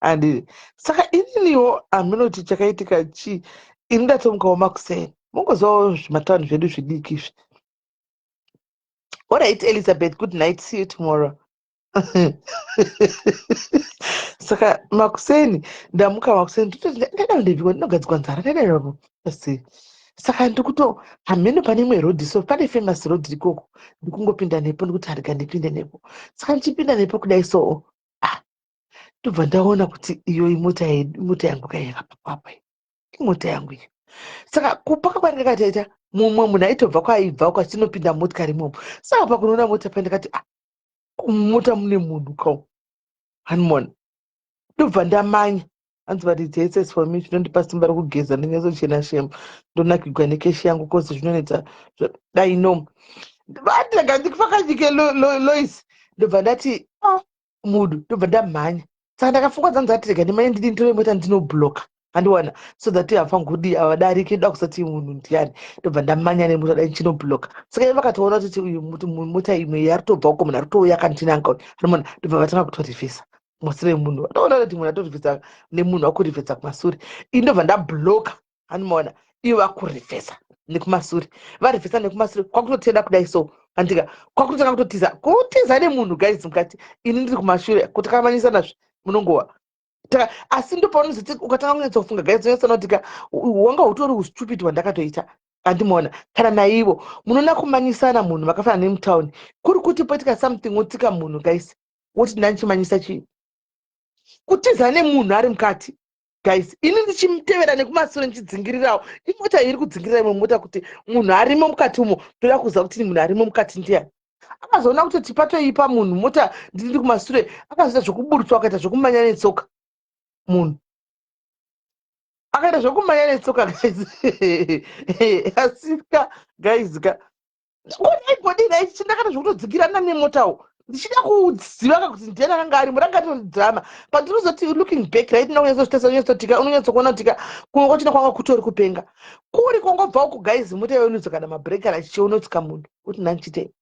and saka ininiwo haminoti chakaitika chii. Ini ndatomukawo makuseni, mongozivawo zvimataundi zvedu zvidiki izvi. Alright, Elizabeth, good night, see you tomorrow. Saka makuseni ndamuka makuseni, ndada ndebikwa, ndinogadzikwa nzara, ndadaro sei. Saka ndikuto hameno pane imwe road, so pane famous road ikoko, ndikungopinda nepo, ndikuti harega ndipinde nepo. Saka ndichipinda nepo kudai, so ah, ndobva ndaona kuti iyo imota yedu, imota yangu kai yakapakwa, imota yangu iyo. Saka kupaka kwandakataita, mumwe munhu aitobva kwaibva uko achinopinda motikari imomo. Saka pakunoona mota pa, ndakati, ah, mumota mune munhu kau hanimona. Ndobva ndamanya. Hanzi but it's for me, zvinondipa simba rekugeza, ndinyatsochenashem, ndonakigwa nekeshi yangu, cause zvinonetsa dai no vatirega ndikufakanyike Lois. Ndobva ndati, ah, mudu, ndobva ndamhanya. Saka ndakafunga dzanzi ati rega ndimanye, ndidi nditore mota, ndinobloka, handiwana, so that hafangudi avadariki da kusati munhu ndiani. Ndobva ndamanya nemota dai ndichinobloka. Saka ivo vakatoona kuti uyu mota imwe yaritobva uko, munhu aritouya akandinanga, hanimona. Ndobva vatanga kutorivhesa kumasure munhu. Vatoona kuti munhu atorivhesa nemunhu akurivhesa kumasure. Ini ndobva ndabloka, handimaona. Ivo vakurivhesa nekumasure, varivhesa nekumasure, kwakutotenda kudai so, andika kwakutotanga kutotiza, kutiza nemunhu, guys, mukati, ini ndiri kumashure. Kuti kamanyisana munongova. Asi ndopaunozoti ukatanga kunyatsofunga, guys, unyatsona kuti ka wanga utori ustupid hwandakatoita, handimaona. Kana naivo munoona kumanyisana munhu vakafanana nemutauni, kuri kuti poitika something, wotsika munhu, guys, woti ndandichimanyisa chii? Kutiza nemunhu ari mukati, guys, ini ndichimutevera nekumasure, ndichidzingirirawo imota iri kudzingirira imwe mota, kuti munhu arimo mukati umo, toda kuziva kuti munhu arimo mukati ndiani. Akazoona kuti patoipa munhu mota, ndiri kumasure. Akazoita zvokuburutswa, akaita zvokumanya netsoka. Munhu akaita zvokumanya netsoka, guys. Asika, guys ka, kodaigodii chindakata zvokutodzingirana nemotawo, ndichida kuziva ka kuti ndiani akanga arimo. Ranga ritori drama. Pandinozoti looking back right now, unyatsozvitesa, unyatsotika, unonyatsokuona kuti ka kungochina kwanga kutori kupenga kuri kwangobva uku, guys. Mota yaunodzoka kana mabhureki kana chichionotsika munhu kuti nandichitei,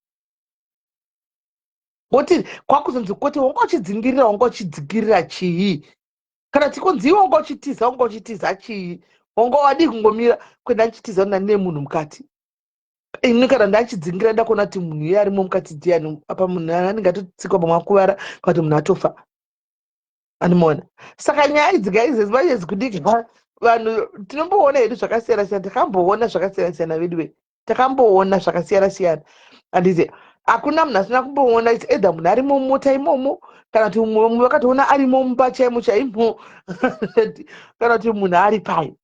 woti kwakuzonzi kwete, wanga uchidzingirira, wanga uchidzingirira chii? Kana tikonzi iwe wanga uchitiza, wanga uchitiza chii? Wanga wadii kungomira? Kwenda ndichitiza ndine munhu mukati ini? Kana ndachidzingira, ndakuona kuti munhu iye arimo mukati ndiani? Apa munhu anenge atotsikwa, pamwe akuvara, kana kuti munhu atofa, andimaona. Saka nyaya idzi, guys, as much as kudiki, vanhu tinomboona hedu zvakasiyana siyana, takamboona zvakasiyana siyana vedu ve, takamboona zvakasiyana siyana, handiti? Hakuna munhu asina kumboona, its either munhu arimo mumota imomo, kana kuti mumwe vakatoona arimo mumba chaimo chaimo, kana kuti munhu ari pai.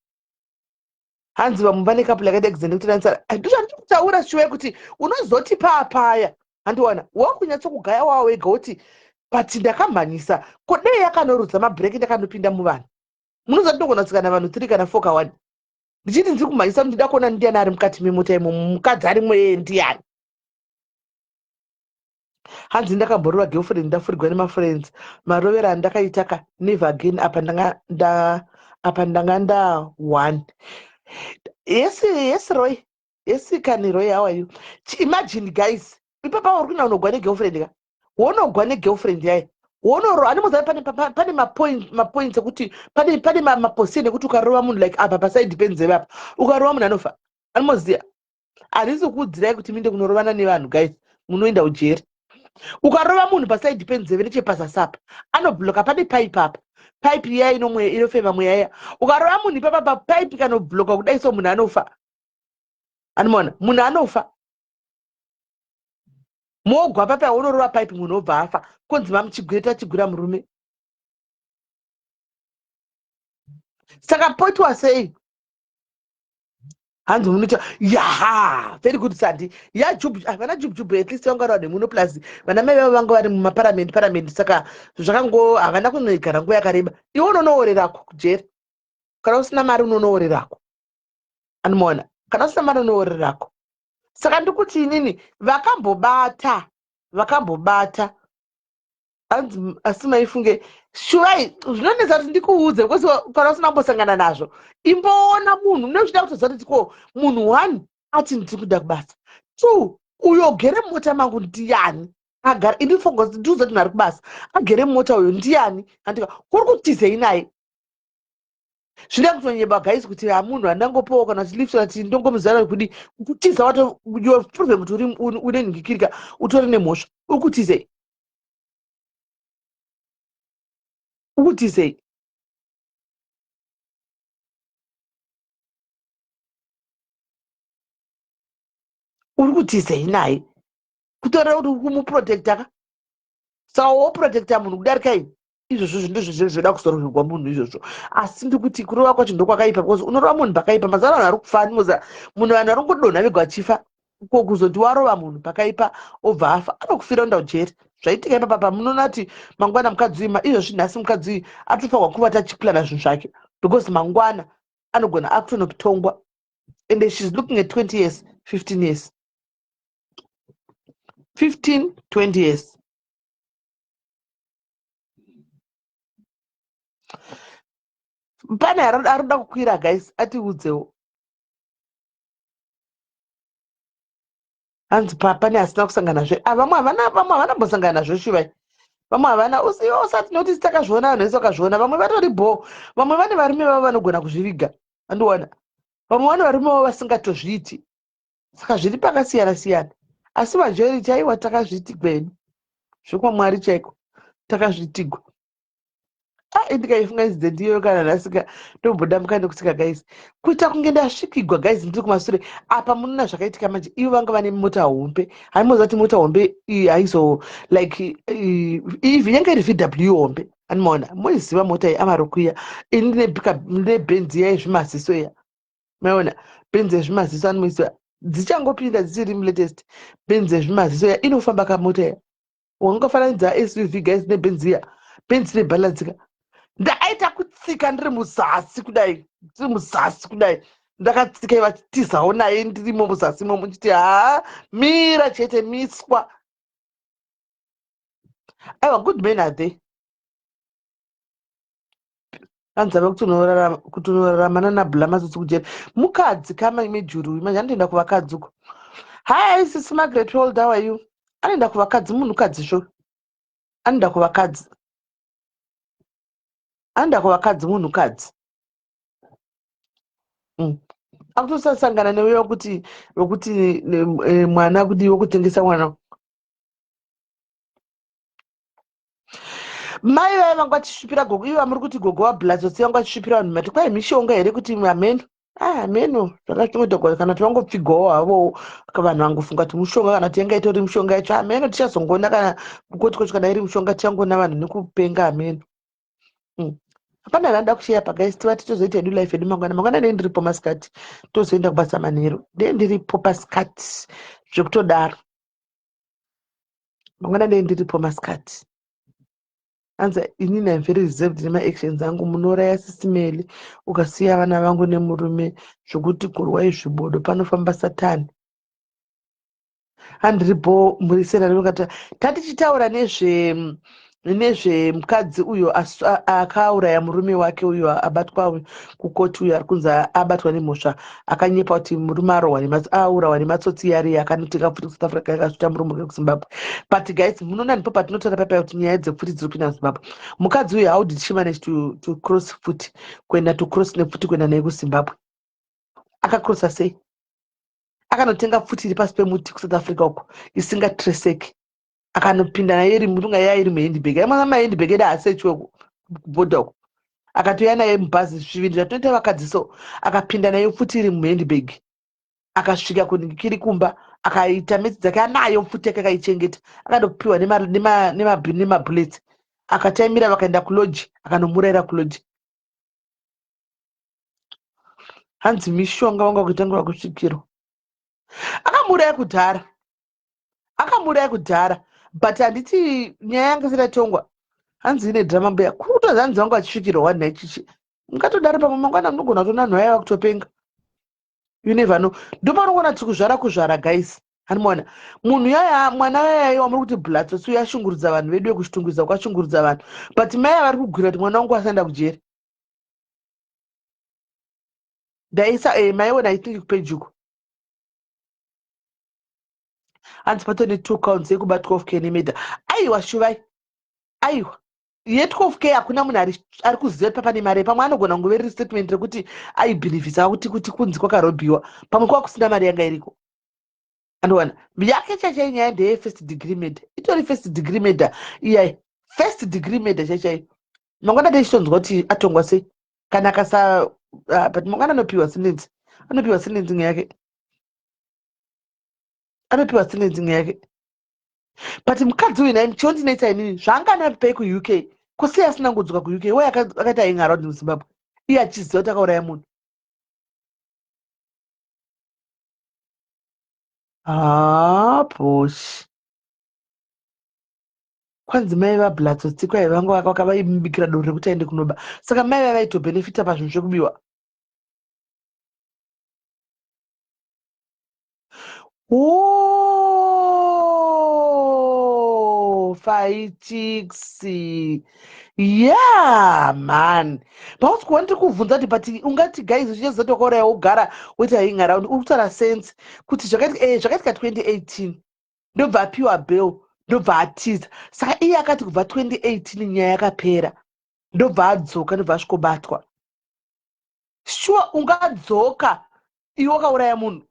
Hanzi vamwe vane couple yakaita accident yekuti nansara. Ndozvandiri kutaura shuwa yekuti unozoti paapaya handiwana wakunyatsokugaya wawo wega woti but ndakamhanyisa, ko dei yakanorudza mabhireki ndakanopinda muvanhu. Munoziva ndinogona kutsika vanhu 3 kana 4 ka1 ndichiti ndiri kumhanyisa, ndida kuona ndiani ari mukati memota imomo, mukadzi arimo yeye ndiani. Hanzi ndakamborova girlfriend, ndafurigwa nemafriends, marovero andakaita ka, never again. Apa ndanga nda apa ndanga nda one. Yes, yes Roy, yes kani Roy, how are you? Imagine guys, ipapa uri kuina unogwa negirlfriend ka, wonogwa negirlfriend yaye, wonoro animoziva pane pane mapoints ekuti pane maposition ekuti ukarova munhu like apa pasaidi penzeve apa, ukarova munhu anofa. Animoziva, handisi kukuudzirai kuti minde kunorovana nevanhu guys, munoenda ujeri. Ukarova munhu pasaidi penzeve nechepazasi apa, anobloka, pane pipe apa, pipe iya inofema mweya iya. Ukarova munhu ipapa papipe kanobloka kudai so, munhu anofa. Anomaona munhu anofa, mogwa papa unorova pipe, munhu obva afa, konzi mamuchigwira, tachigwira murume. Saka poitwa sei? Hanzi munoita yaha, very good Sandi yajub. Ah, vana jubjub at least vanga vari vanhu muno, plus vana mai vavo vanga vari mumaparamende paramende, saka zvakango havana kunogara nguva yakareba. Iwe unonoorerako kujeri kana usina mari, unonoorerako. Anomaona, kana usina mari unoorerako. Saka ndikuti inini vakambobata, vakambobata. Hanzi asi maifunge shuvai, zvinonetsa kuti ndikuudze because kana usina kumbosangana nazvo, imboona munhu unochida kutoziva kuti ko munhu one ati ndiri kuda kubasa, two uyo gere mumota mangu ndiani agara, indifonga ndiuze kuti ari kubasa, agere mumota uyo ndiani, andika kuri kutizei naye. Zvida kutonyeba guys kuti hamunhu handangopowa kana kuti lift, kana kuti ndongomuzana kudi kutiza, wato you have proven kuti une nhingikirika, utori nemhosva. Uri kutizei? Ukutizei? Uri kutizei naye? Kutoreva kuti uri kumuprotecta ka, saka woprotecta munhu kudarika ini. Izvozvo ndizvo zvoda kuzororerwa munhu izvozvo. Asi ndikuti kurova kwacho ndokwakaipa because unorova munhu pakaipa. Mazana vanhu vari kufa, ndimoza munhu, vanhu vari kungodonha vega vachifa. Ko kuzoti warova munhu pakaipa obva afa, anokufira unda ujeri. Zvaitika ipapa pamunoona kuti mangwana mukadzi uyu, izvozvi nhasi mukadzi uyu atofanirwa kuva tachiplana zvinhu zvake because mangwana anogona akutonotongwa, and she's looking at 20 years, 15 years, 15 20 years. Pane arikuda kukwira guys, atiudzewo. Hanzi pane asina kusangana nazvo. Ah, vamwe havana, vamwe havana mbosangana nazvo shuvai, vamwe havana. Iwe usati notisi, takazviona, vanhu vese vakazviona. Vamwe vatori bho, vamwe vane varume vavo vanogona kuzviviga, andiona vamwe vane varume vavo vasingatozviiti. Saka zviri pakasiyana siyana, asi majority aiwa, takazviitigwa hedu zvekwamwari chaiko, takazviitigwa. Ah, ndikaifunga incident iyoyo kana nhasika ndombodamuka nekutsika guys, kuita kunge ndasvikigwa guys, ndiri kumasure apa. Munoona zvakaitika manje, ivo vanga vane mota hombe, haimoziva kuti mota hombe iyi haizo like ivi yange iri VW hombe, animaona moiziva mota iyi amarokuya. Ini ndine bhenzi iya yezvimaziso iya, maiona bhenzi yezvimaziso, animoiziva, dzichangopinda dzichiri mulatest, bhenzi yezvimaziso iya inofamba kamota iya. Wangafananidza SUV guys nebhenzi iya, bhenzi nebalance ka. Ndakaita kutsika ndiri muzasi kudai, ndiri muzasi kudai, ndakatsika ivachitizawo naye ndirimo muzasi imomo, nchiti haa, mira chete, miswa. Aiwa, good men are there. Anzava kuti unorarama nanabhula matsotsi kujeri. Mukadzi kama imejuru uyu manje anotoenda kuvakadzi uko. Hi sisi Margaret World, how are you? Anoenda kuvakadzi, munhukadzi zvo, anoenda kuvakadzi, anoenda kuvakadzi, munhukadzi. Akutosasangana neuya wekuti mwana kuti wekutengesa mwana. Mai vaya vanga vachisvipira gogo, ivo vamuri kuti gogo wablatsotsi, vanga vachisvipira vanhu, mati kwai mishonga here kuti hameno. Ah, hameno zvakachongoita kana kuti vangopfigwawo havowo vanhu vangofunga kuti mushonga kana kuti yanga itori mushonga yacho hameno tichazongoona kana kukoti kwacho kana iri mushonga tichangoona vanhu nekupenga hameno. Hapana mm. randa kusheya pa guys tiva titozoita hedu life yedu mangwana mangwana ndee ndiripo masikati tozoenda kubasa manheru ndee ndiripo pasikati zvekutodaro mangwana ndee ndiripo masikati hanzi inini im very reserved nemaactions angu munouraya sisimeli ukasiya vana vangu nemurume zvokuti kurwai zvibodo panofamba satani handiripo muri sera tatichitaura nezve nezvemukadzi uyo akauraya murume wake uyo abatwa uyu kukoti uyo ari kunzi abatwa nemhosva akanyepa kuti murume arohwa aurawa nematsotsi yari akanotenga pfuti kusouth africa akasvita murume wake kuzimbabwe but guys munoona ndipo patinotaura paipai kuti nyaya dzepfuti dziri kupinda muzimbabwe mukadzi uyu how did she manage to, to cross futi kuenda to cross nepfuti kuenda naye kuzimbabwe akakrosa sei akanotenga pfuti iri pasi pemuti kusouth africa uko isingatreseki akanopinda nayo iri mutunga yaya iri muhandbag aimwana mahandbag edu haasechiwe kubhodha uko akatouya naye mubhazi zvivindi zvatinoita vakadzi so akapinda nayo pfuti iri muhandbag akasvika kiri kumba akaita metsi dzake anayo pfuti yake akaichengeta akandopiwa nemabullets akataimira vakaenda kuloji akanomurayira kuloji hanzi mishonga vanga kuitangura kusvikirwa akamuuraya kudhara akamuuraya kudhara but handiti nyaya yanga isati yatongwa hanzi ine drama mbuya kuri kutozi hanzi vanga vachisvikirwa wani naichichi mungatodaro pamwe mangwana munogona kutoona vanhu vaya vakutopenga you never know ndopanogona kuti kuzvara kuzvara guys handimaona munhu yaya mwana yaya wamuri kuti blatsotsi uyo ashungurudza vanhu vedu vekuchitungwiza kwashungurudza vanhu but mai avari kugwira kuti mwana wangu asaenda kujeri ndaisa eh, maiona i think kupeji uko hanzi patone two counts yekuba 12 k nemeda aiwa shuvai aiwa ye12 k hakuna munhu ari kuziva kuti papane mari pamwe anogona kunge riri statement rekuti aibhilivhisa kuti kuti kunzi kwakarobhiwa pamwe kwava kusina mari yanga iriko andowana yake chaichai nyaya ndeye first degree murder itori first degree murder iyai first degree murder chaichai mangwana tichitonzwa kuti atongwa sei kana akasa ah, but mangwana anopiwa sentence anopiwa sentencing yake anopiwa sentencing yake but mukadzi uyu nai chondinetsa inini zvaanga anapei kuuk ko sei asina kudzoka kuuk why akaita hang around muzimbabwe iye achiziva kuti akauraya munhu haa poshi kwanzi mai vablatsotsi kwai vanga vakavaimubikira doro rekuti aende kunoba saka mai vaya vaitobhenefita pazvinhu zvekubiwa Oh, faitix yeah man pausi kuva ndiri kuvhunza kuti but ungati guys uchichaziva kuti wakauraya wogara woita hing around uri kutaura sense kuti zvakaitika eh, zvakaitika 2018 ndobva apiwa bail ndobva atiza saka iye akati kubva 2018 nyaya yakapera ndobva adzoka ndobva asvikobatwa sure ungadzoka iwe wakauraya munhu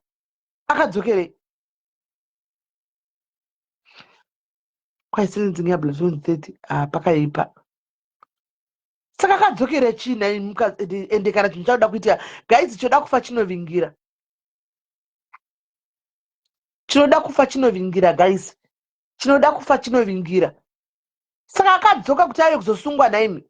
akadzokerei kwaisenzingi yabla 2030 ah, pakaipa saka akadzokera chii nhai ende kana chinhu chakuda kuitika guys choda kufa chinovingira chinoda kufa chinovingira guys chinoda kufa chinovingira saka akadzoka kuti ave kuzosungwa nhaimi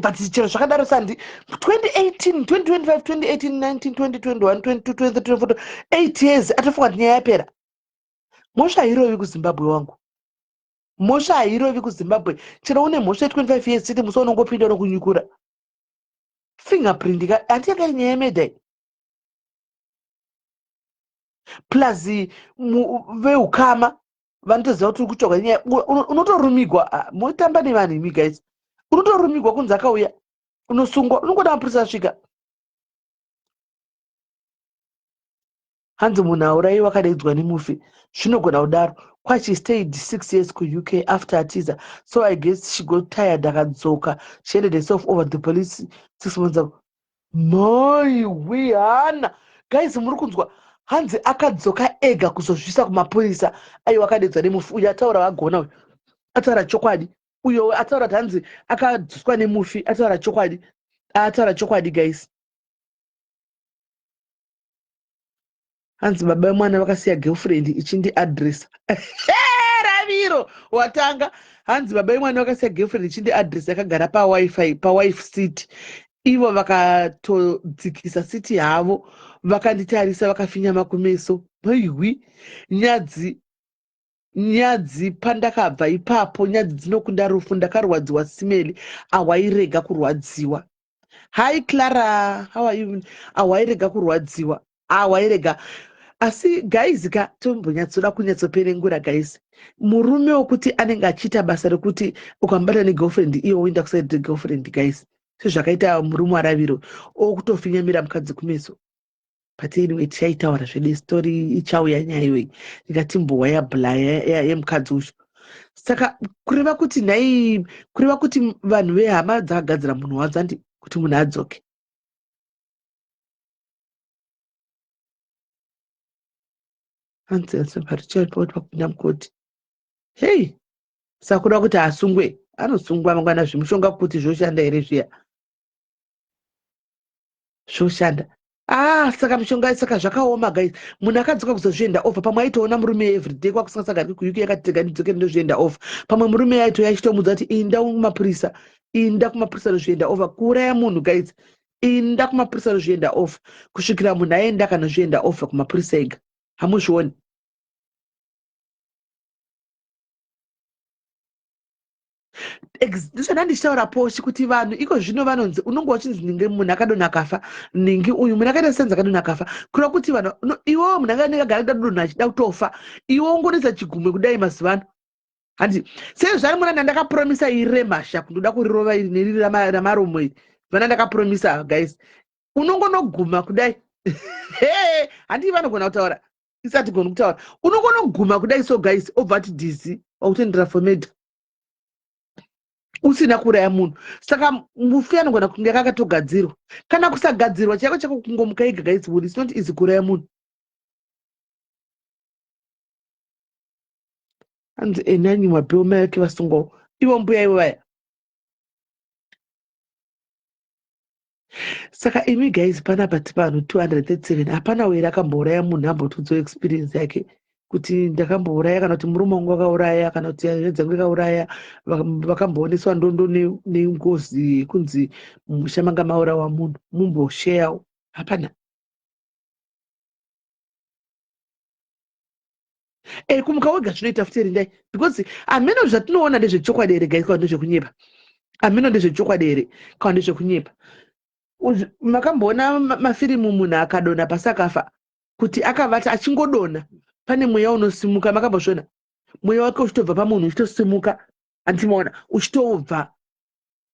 but chero zvakadaro sandi 2018 2025 2018 19 20 21 22 23 24 8 years atofunga kuti nyaya yapera mhosva hairovi kuzimbabwe wangu mhosva hairovi kuzimbabwe chero une mhosva ye25 years chete musi unongopinda unokunyukura fingerprint ka hanti yanga iri nyaya yemedha iyi plus veukama vanotoziva kuti uri kutsvagwa nyaya unotorumigwa ah, motamba nevanhu imi guys unotorumigwa kunzi akauya unosungwa unongoda mapurisa asvika hanzi munhu aurayiwa akadaidzwa nemufi zvinogona kudaro kwachi stayed six years kuuk after atiza so i guess she got tired akadzoka she handed herself over the police 6 months ago mai wehana guys muri kunzwa hanzi akadzoka ega kuzozvisa kumapurisa aiwa akadedzwa nemufi uyu ataura vagona uyu ataura chokwadi Uyo ataura kuti hanzi akadzoswa nemufi ataura chokwadi, ataura chokwadi guys. Hanzi baba vemwana vakasiya girlfriend ichindi address raviro watanga. Hanzi baba vemwana vakasiya girlfriend ichindi address yakagara pawifi pawife seat, ivo vakatodzikisa siti havo vakanditarisa vakafinyama kumeso. Maihwi, nyadzi nyadzi pandakabva ipapo, nyadzi dzinokunda rufu. Ndakarwadziwa simeli, awairega kurwadziwa. Hi Clara, how are you? Awairega kurwadziwa, awairega. Asi guys ka, tombonyatsoda kunyatsoperengura guys. Murume wekuti anenge achiita basa rekuti ukamubata negirlfriend, iye woenda kuside girlfriend guys, sezvakaita murume waRaviro okutofinyamira mukadzi kumeso. But anyway, tichaitaura zvedu story ichauya nyaya iyoyi, ndikatimbowa yabla yemukadzi uyu. Saka kureva kuti nhai, kureva kuti vanhu vehama dzakagadzira munhu wadzo andi kuti munhu adzoke. Hanzi parichapoti pakupinda mukoti. Hei, saka kuda kuti asungwe, anosungwa mangwana. Zvimushonga kuti zvoshanda here zviya? Zvoshanda. Ah, saka mishonga, saka zvakaoma guys. Munhu akadzoka kuzozvienda over, pamwe aitoona murume everyday kwakusingasagariki kuUK, akati tega ndidzokere ndozvienda over. Pamwe murume aitouya achitomudza kuti inda kumapurisa, inda kumapurisa ndozvienda over. Kuuraya munhu guys, inda kumapurisa ndozvienda over, kusvikira munhu aenda kanozvienda over kumapurisa ega. Hamuzvioni? Ndisana ndichitaura poshi kuti vanhu iko zvino vanonzi unonge wachinzi ninge munhu akadonha akafa, ningi uyu munhu akaita senzi akadonha akafa, kureva kuti vanhu iwewo munhu anenge agara adonha achida kutofa, iwe ungonetsa chigumwe kudai mazuva ano. Handi sezvari muna ndandakapromisa iri remhasha kundoda kurirova iri neriri ramaromo iri vana ndakapromisa guys, unongonoguma kudai. Handii vanogona kutaura, isati goni kutaura, unongonoguma kudai. So guys, obva ati dhizi wakutoendera for murder usina kuuraya munhu. Saka mufi anogona kunge akatogadzirwa kana kusagadzirwa chaiko chako, kungomuka ega guys. Wood, it's not easy kuuraya munhu. Hanzi enani mabheo mai vake vasungwawo ivo mbuya ivo vaya. Saka imi guys, panapa tipanhu 237, hapana were akambouraya munhu ambotiudzawo experience yake kuti ndakambouraya, kana kuti murume wangu akauraya, kana kuti hanzvadzi dzangu ikauraya, vakambooneswa ndondo nengozi yekunzi mumusha manga maurawa munhu? Mumbosheyawo, hapana. E, kumuka wega zvinoita futi, rindai, because hameno zvatinoona ndezvechokwadi here guys, kana ndezvekunyepa. Hameno ndezvechokwadi here kana ndezvekunyepa. Makamboona mafirimu munhu akadonha pasi akafa, kuti akavata achingodonha pane mweya unosimuka? Makambozviona mweya wake uchitobva pamunhu uchitosimuka? Handimaona uchitobva,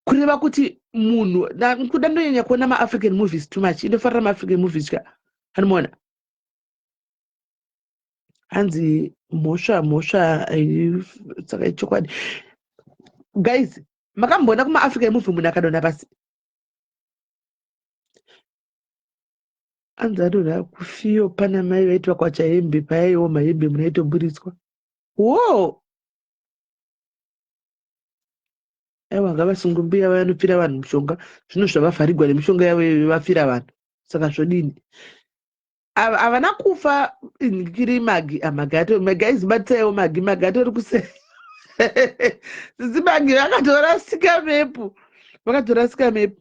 kureva kuti munhu kuda. Ndonyanya kuona maAfrican movies too much, indofarira maAfrican movies ka. Handimaona. Hanzi mhosva mhosva, saka ichokwadi guys. Makamboona kumaAfrican movie munhu akadonha pasi? Hanzi adonha kufiyo, pana mai vaiti vakwacha hembe payaioma hembe munhu aitoburitswa wo. Aiwa, ngavasungwe mbuya vanopfira vanhu mushonga. Zvino zvavavharigwa nemishonga yavo iyoyo, vapfira vanhu, saka zvodini? Havana kufa kiri magi amagi ato. Guys, batsaiwo magi, magi atori kuse sisi magi vakatorasika mepu, vakatorasika mepu.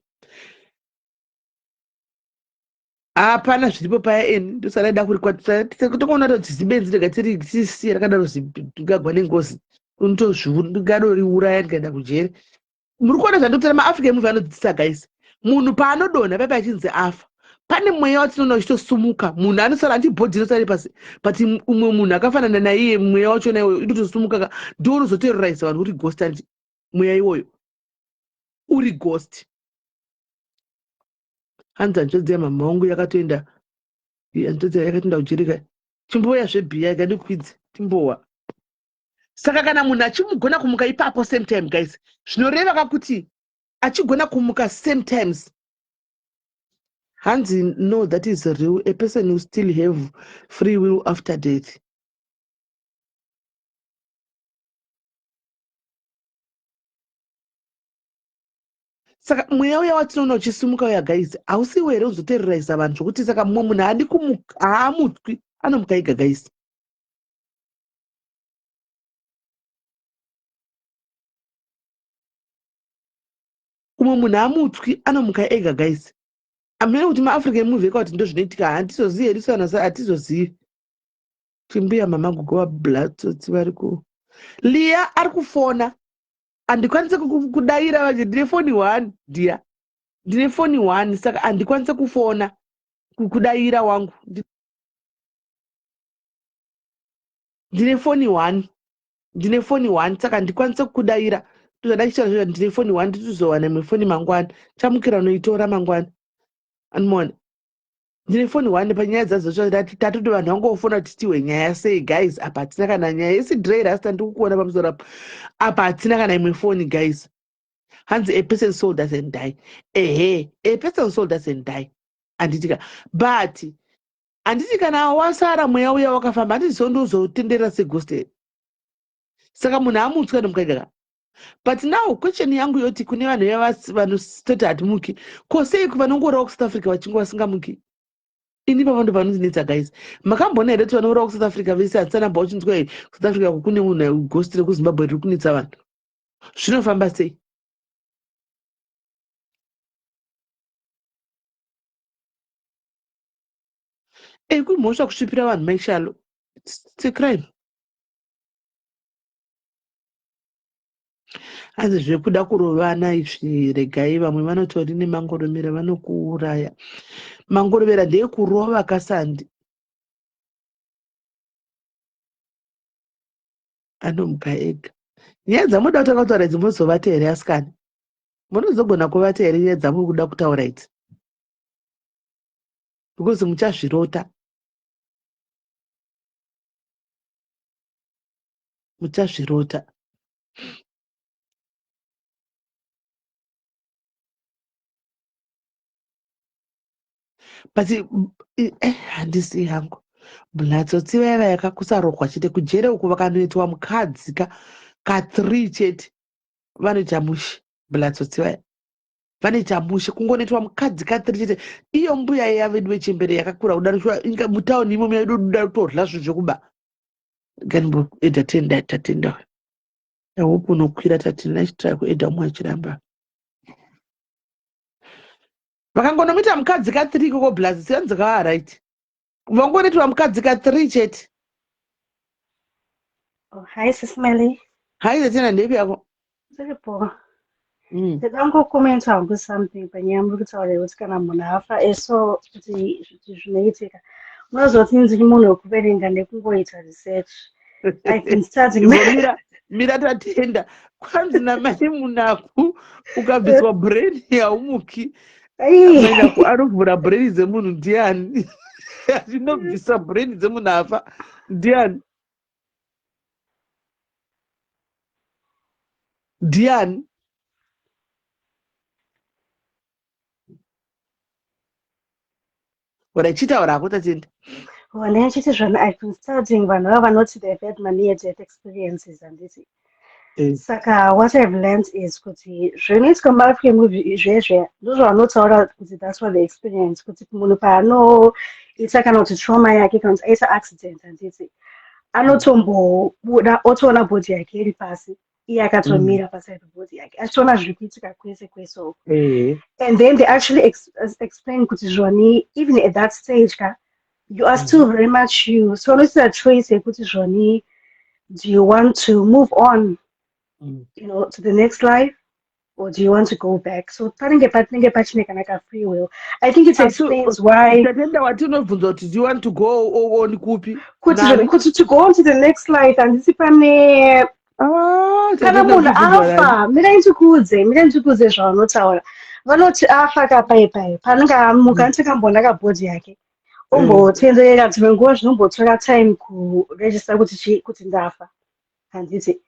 Hapana zviripo paya eni ndosara da kurikwatokuona kuti zibenzi rega tirisiye rakadaro, zigagwa nengozi, ndingadoriuraya ndikaenda kujeri. Muri kuona zvandikutora? MaAfrican movie anodzidzisa guys. Munhu paanodonha paipa achinzi afa, pane mweya watinoona uchitosumuka. Munhu anosara anti body inosara pasi, but umwe munhu akafanana naiye, mweya wachona iwoyo inotosumuka ka, ndo unozoterrorize vanhu uri ghost. Andi mweya iwoyo uri ghost. Hanzi hanzvadzi yamama wangu yakatoenda, hanzvadzi yakatoenda kujereka. Chimboya zvebhiya ikadikwidze timbowa. Saka kana munhu achimugona kumuka ipapo same time guys, zvinoreva kakuti achigona kumuka same times. Hanzi no, that is real, a person who still have free will after death. Saka mweya uya watinoona uchisimuka uya guys, hausiwo here uzotereraisa vanhu zvokuti saka mumwe munhu haadi kumuka, haamutwi, anomuka ega guys. Umwe munhu haamutwi, anomuka ega guys. Amene kuti maAfrican movie eka kuti ndozvinoitika, handizozivi hedu sana sa hatizozivi. Chimbuya mama gogo vablatsotsi vari ku Liya ari kufona. Handikwanise kudaira manje, ndine foni one dear, ndine foni one, saka handikwanise kufona kudaira wangu. Ndine foni one, ndine foni one, saka handikwanise kukudaira. Ndozvada chichara zvoita, ndine foni one, nditizowana imwe foni mangwana. Chamukira unoitora mangwana, andimuona. Ndine foni one panyaya dzadzo tatoti vanhu vangofona kuti tihwe nyaya sei guys. Apa hatina kana nyaya yesidrey rasta, ndiri kukuona pamusoro apo. Apa hatina kana imwe foni guys. Hanzi a person soul doesn't die. Ehe, a person soul doesn't die, handitika? But handiti kana wasara mweya uya wakafamba, handiti so ndozotenderera seghost here? Saka munhu amutswa nomukaigaka. But now question yangu yoti kune vanhu vaya vanototi hatimuki, ko sei vanongourawa kuSouth Africa vachinge vasingamuki? Ini papa ndo panondinetsa guys. Makamboona here kuti vanourawa kuSouth Africa vese handisana uchinzwa here kuSouth Africa kune munhu ghost rekuZimbabwe riri kunetsa vanhu? Zvinofamba sei? Ekumhosva kusvipira vanhu maishalo, it's a crime. Hanzi zvekuda kurovana izvi regai, vamwe vanotori nemangoromera vanokuuraya. Mangoromera ndeekurova kasandi. Anomuka ega. Nyaya dzamunoda kutanga kutaura idzi munozovata here asikana? Munozogona kuvata here nyaya dzamuri kuda kutaura idzi? Because muchazvirota, muchazvirota. But handisi hangu bulatsotsi vaya vaya kakusarohwa chete kujere uku, vakanoitwa mukadzi ka ka3 chete vanoita mushe. Bulatsotsi vaya vanoita mushe, kungonoitwa mukadzi ka3 chete. Iyo mbuya iya vedu vechembere yakakura kudaro shuwa, inga mutauni imomo yaidoda kutorya zvinhu zvekuba. Ganimboedha tenda tatenda. I hope unokwira tatenda, achitry kuedha umwe achiramba. Vakangonomita mukadzi ka3 ikoko blaz siyanzi kaa right, vangonoitwa mukadzi ka3 chete. Oh, hi, Sis Melly. Hai tatenda, ndepi yako? Ndiripo. Ndida kungokomenta hangu something panyaya muri kutaura yekuti kana munhu afa eso kuti zvinoitika. Munozoti ndiri munhu wekuverenga nekungoita research. I've been studying. Mira, mira tatenda. Kwanzi namai munaku, ukabviswa brain haumuki. Ai. Mainaku anovhura brain dzemunhu ndiani? Atinobvisa brain dzemunhu afa ndiani? Ndiani? Ora chitaura hako tatenda. Wana chiti zvana I've been studying vanhu vava vanoti they've had many death experiences, handiti? Saka what I've learned is kuti zvinoitwa muAfrican movie izvezve ndozvavanotaura kuti that's what they experience, kuti munhu paanoita kana kuti trauma yake kana kuti aita accident, handiti, anotombobuda otoona body yake iri pasi, iye akatomira paside pebody yake achitoona zviri kuitika kwese kwese uko. And then they actually explain kuti zvoni even at that stage ka you are still very much you, so unoita choice yekuti zvoni do you want to move on to the next life or do you want to go back? So panenge patinenge pachine kana ka free will. I think it explains why Tatenda, watinobvunza kuti do you want to go on kupi? Kuti Nani? Kuti to go on to the next life, handisi pane Ah, kana Tatenda, munhu kubvunzwa nani? afa, mirai ndikuudze zvavanotaura. Vanoti afa kapaipai panenge amuka, anoti kabody yake ombotenderera dzimwe nguva, zvinombotora time kuregister kuti chi kuti ndafa, handiti?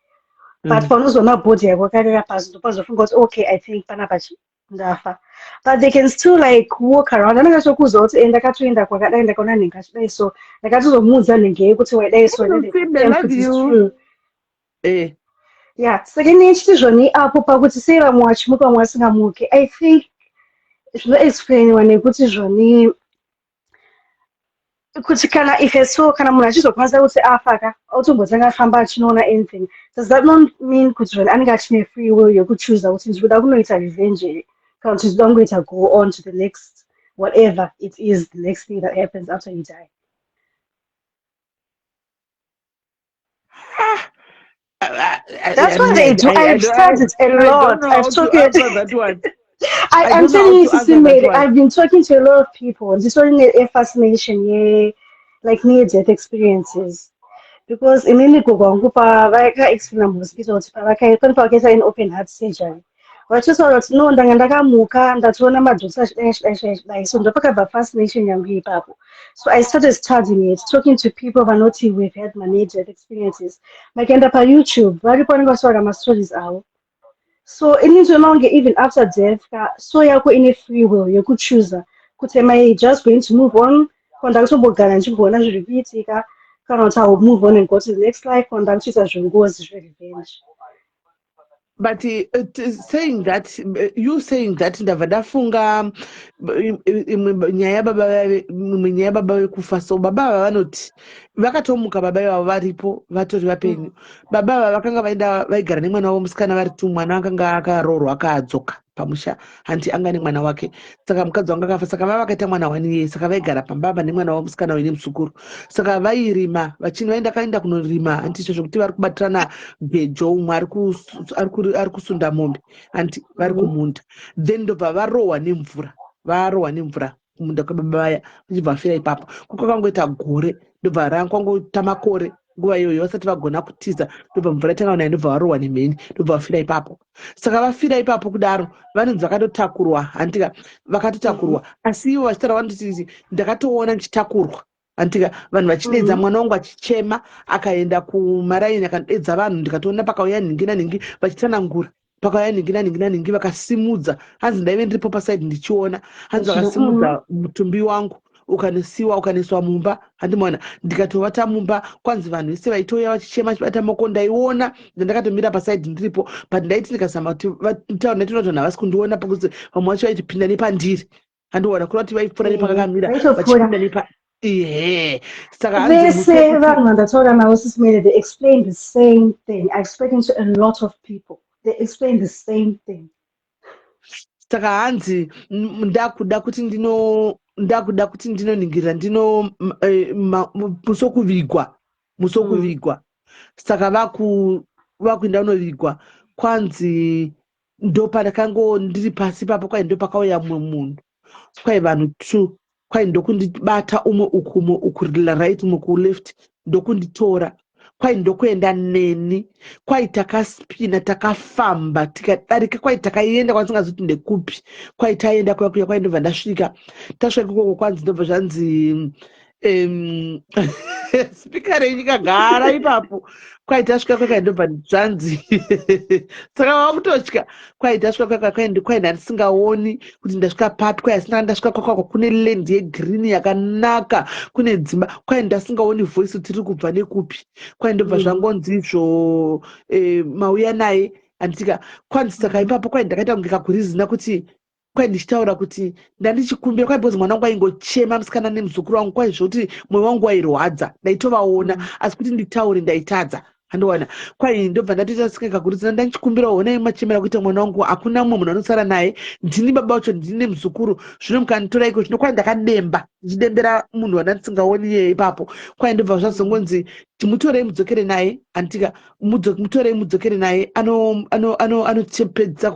But paunozoona body yako yakarera pasi, ndopazofunga kuti okay, I think panapa chi ndafa. But they can still like walk around, anenge achitokuudza kuti ndakatoenda kwakadai, ndakaona nhengo achidai, so ndakatozomuudza nhengo yekuti waidai so." And then they Simbe, confirm love kuti it's you. true. Yeah, saka ini ndichiti zvoni apo pakuti sei vamwe vachimuka, vamwe vasingamuki, I think zvinoexplainwa nekuti zvoni kuti kana if so kana munhu achizokwanisa kuti afa ka, otombotanga afamba achinoona anything, does that not mean kuti zvoni anenge achine free will yekuchoosa kuti ndikuda kunoita revenge here kana kuti ndikuda kungoita go on to the next, whatever it is, the next thing that happens after you die? That's what they do. I've studied a lot. I've talked. That one. I'm telling you, Sisi Mary, I've been talking to a lot of people. This one a fascination, yeah, like near death experiences. Because inini gogo wangu pavakaexplaina muhospital kuti pane pavakaita an open heart surgery, vachitaura kuti no, ndanga ndakamuka, ndatoona madhokta achidai, achidai, achidai. So ndopakabva fascination yangu ipapo. So I started studying it, talking to people vanoti we've had manear death experiences. Makaenda paYouTube, varipo vanenge vachitaura mastories avo. So ini ndinoona kunge even after death ka, so yako ine free will yekuchoosa kuti am I just going to move on, kana ndakutombogara ndichimboona zviri kuitika, kana kuti I will move on and go to the next life, kana ndakutoita zvengozi, zverevenge. But saying that, you saying that, ndabva ndafunga imwe nyaya yababa, imwe nyaya yababa vekufa. So baba ava vanoti vakatomuka, baba ivavo varipo, vatori vapenyu. Baba ava vakanga vaenda, vaigara nemwana wavo musikana vari tu. Mwana akanga akaroorwa, akadzoka pamusha, hanti anga nemwana wake. Saka mukadzi wanga akafa, saka vava vakaita mwana 1 year. Saka vaigara pamba apa nemwana wavo musikana uyu nemusukuru. Saka vairima, vachini vaenda, kaenda kunorima, hanti izvo zvokuti vari kubatirana gejo, umwe ari kusunda mombe, hanti vari kumunda. Then ndobva varohwa nemvura, varohwa nemvura kumunda kwebaba vaya, vachibva vafira ipapo. Kwakwangoita gore, ndobva rakwangoita makore nguva iyoyo vasati vagona kutiza. Ndobva mvura itanga kunaya, ndobva varohwa nemheni, ndobva vafira ipapo. Saka vafira ipapo kudaro, vanonzi vakatotakurwa, handika? Vakatotakurwa, asi ivo vachitaura vanoti ndakatoona ndichitakurwa, handika? Vanhu vachidedza mwana wangu achichema, akaenda kumaraini akadedza vanhu. Ndikatoona pakauya nhingi nanhingi vachitsanangura, pakauya nhingi nanhingi nanhingi, vakasimudza. Hanzi ndaive ndiripo pasaidi ndichiona. Hanzi vakasimudza mutumbi wangu, ukanosiwa, ukaniswa mumba, handimaona? Ndikatovata mumba. Kwanzi vanhu vese vaitouya vachichema, vachibata maoko. Ndaiona, ndandakatomira pasaidi ndiripo, but ndaiti ndikazama kuti vataura, ndaitoona kuti vanhu havasi kundiona, pakuti vamwe vacho vaitopinda nepandiri, handiona? Kureva kuti vaipfuura nepakamira, vachipinda nepa ihe. Saka vese vanhu vandataura navo, Sisi Mary, they explain the same thing. I've spoken to a lot of people, they explain the same thing. Saka hanzi ndakuda kuti ndino ndakuda kuti ndinoningirira ndino musi wokuvigwa, musi wokuvigwa. Saka vakuenda kunovigwa, kwanzi ndopandakango ndiri pasi ipapo, kwai ndopakauya mumwe munhu, kwai vanhu two, kwai ndokundibata, umwe uku, umwe uku right, umwe kuleft, ndokunditora, kwai ndokuenda neni. Kwai takaspina, takafamba, tikadarika, kwai takaenda kwandisingazoti ndekupi. Kwai taenda kuya kuya, kwai ndobva ndasvika, tasvika ikoko, kwanzi ndobva zvanzi spika renyika, gara ipapo. Kwai tasvika kwaka, ndobva zvanzi, saka vakutotya. Kwai tasvika kwaka, kwai ndandisingaoni kuti ndasvika papi. Kwai asina ndasvika kwakwako, kune land yegreen yakanaka, kune dzimba. Kwai ndasingaoni voice kuti riri kubva nekupi. Kwai ndobva zvangonzi izvo mauya naye, handitika? Kwanzi saka ipapo kwai ndakaita kunge kakurizina kuti kwai ndichitaura kuti ndandichikumbira, kwai because mwana wangu aingochema musikana nemuzukuru wangu, kwai zvoti mwoyo wangu wairwadza, ndaitovaona, asi kuti nditaure ndaitadza, handiwana? Kwai ndobva ndatoita singakakurudzira, ndandichikumbirawo, honai machemera kuita mwana wangu, hakuna mumwe munhu anosara naye, ndini baba vacho, ndini nemuzukuru, zvino mukanditora iko zvino. Kwai ndakademba, ndichidembera munhu wandandisingaoni iyeye ipapo. Kwai ndobva zvazongonzi timutorei mudzokere naye, handitika? Mutorei mudzokere naye, anopedza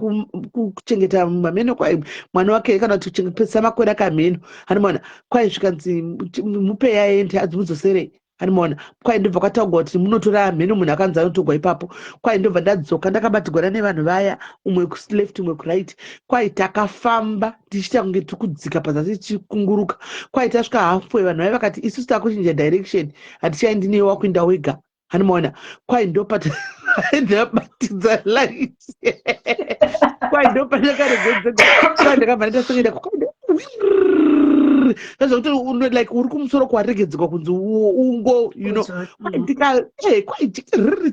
kuchengeta mameno, kwai mwana wake, kana kuti kuchengepedzisa makore akamheno, handimaona? Kwai zvikanzi mupei aende, adzimudzoserei, handimaona? Kwai ndobva kwataurwa kuti munotora mheno, munhu akanzi anotogwa ipapo. Kwai ndobva ndadzoka ndakabatirwana nevanhu vaya, umwe kuleft, umwe kuright. Kwai takafamba tichiita kunge tiri kudzika pazasi, tichikunguruka. Kwai tasvika halfway, vanhu vaya vakati isusu takuchinja direction, hatichaendi newe, wakuenda wega, handimaona? Kwai ndopabatidza light, kwai ndopandakaregedzega, kwai ndakabva ndatasongenda. Zvakuti like uri kumusoro kwaregedzekwa kunzi ungo kwaitika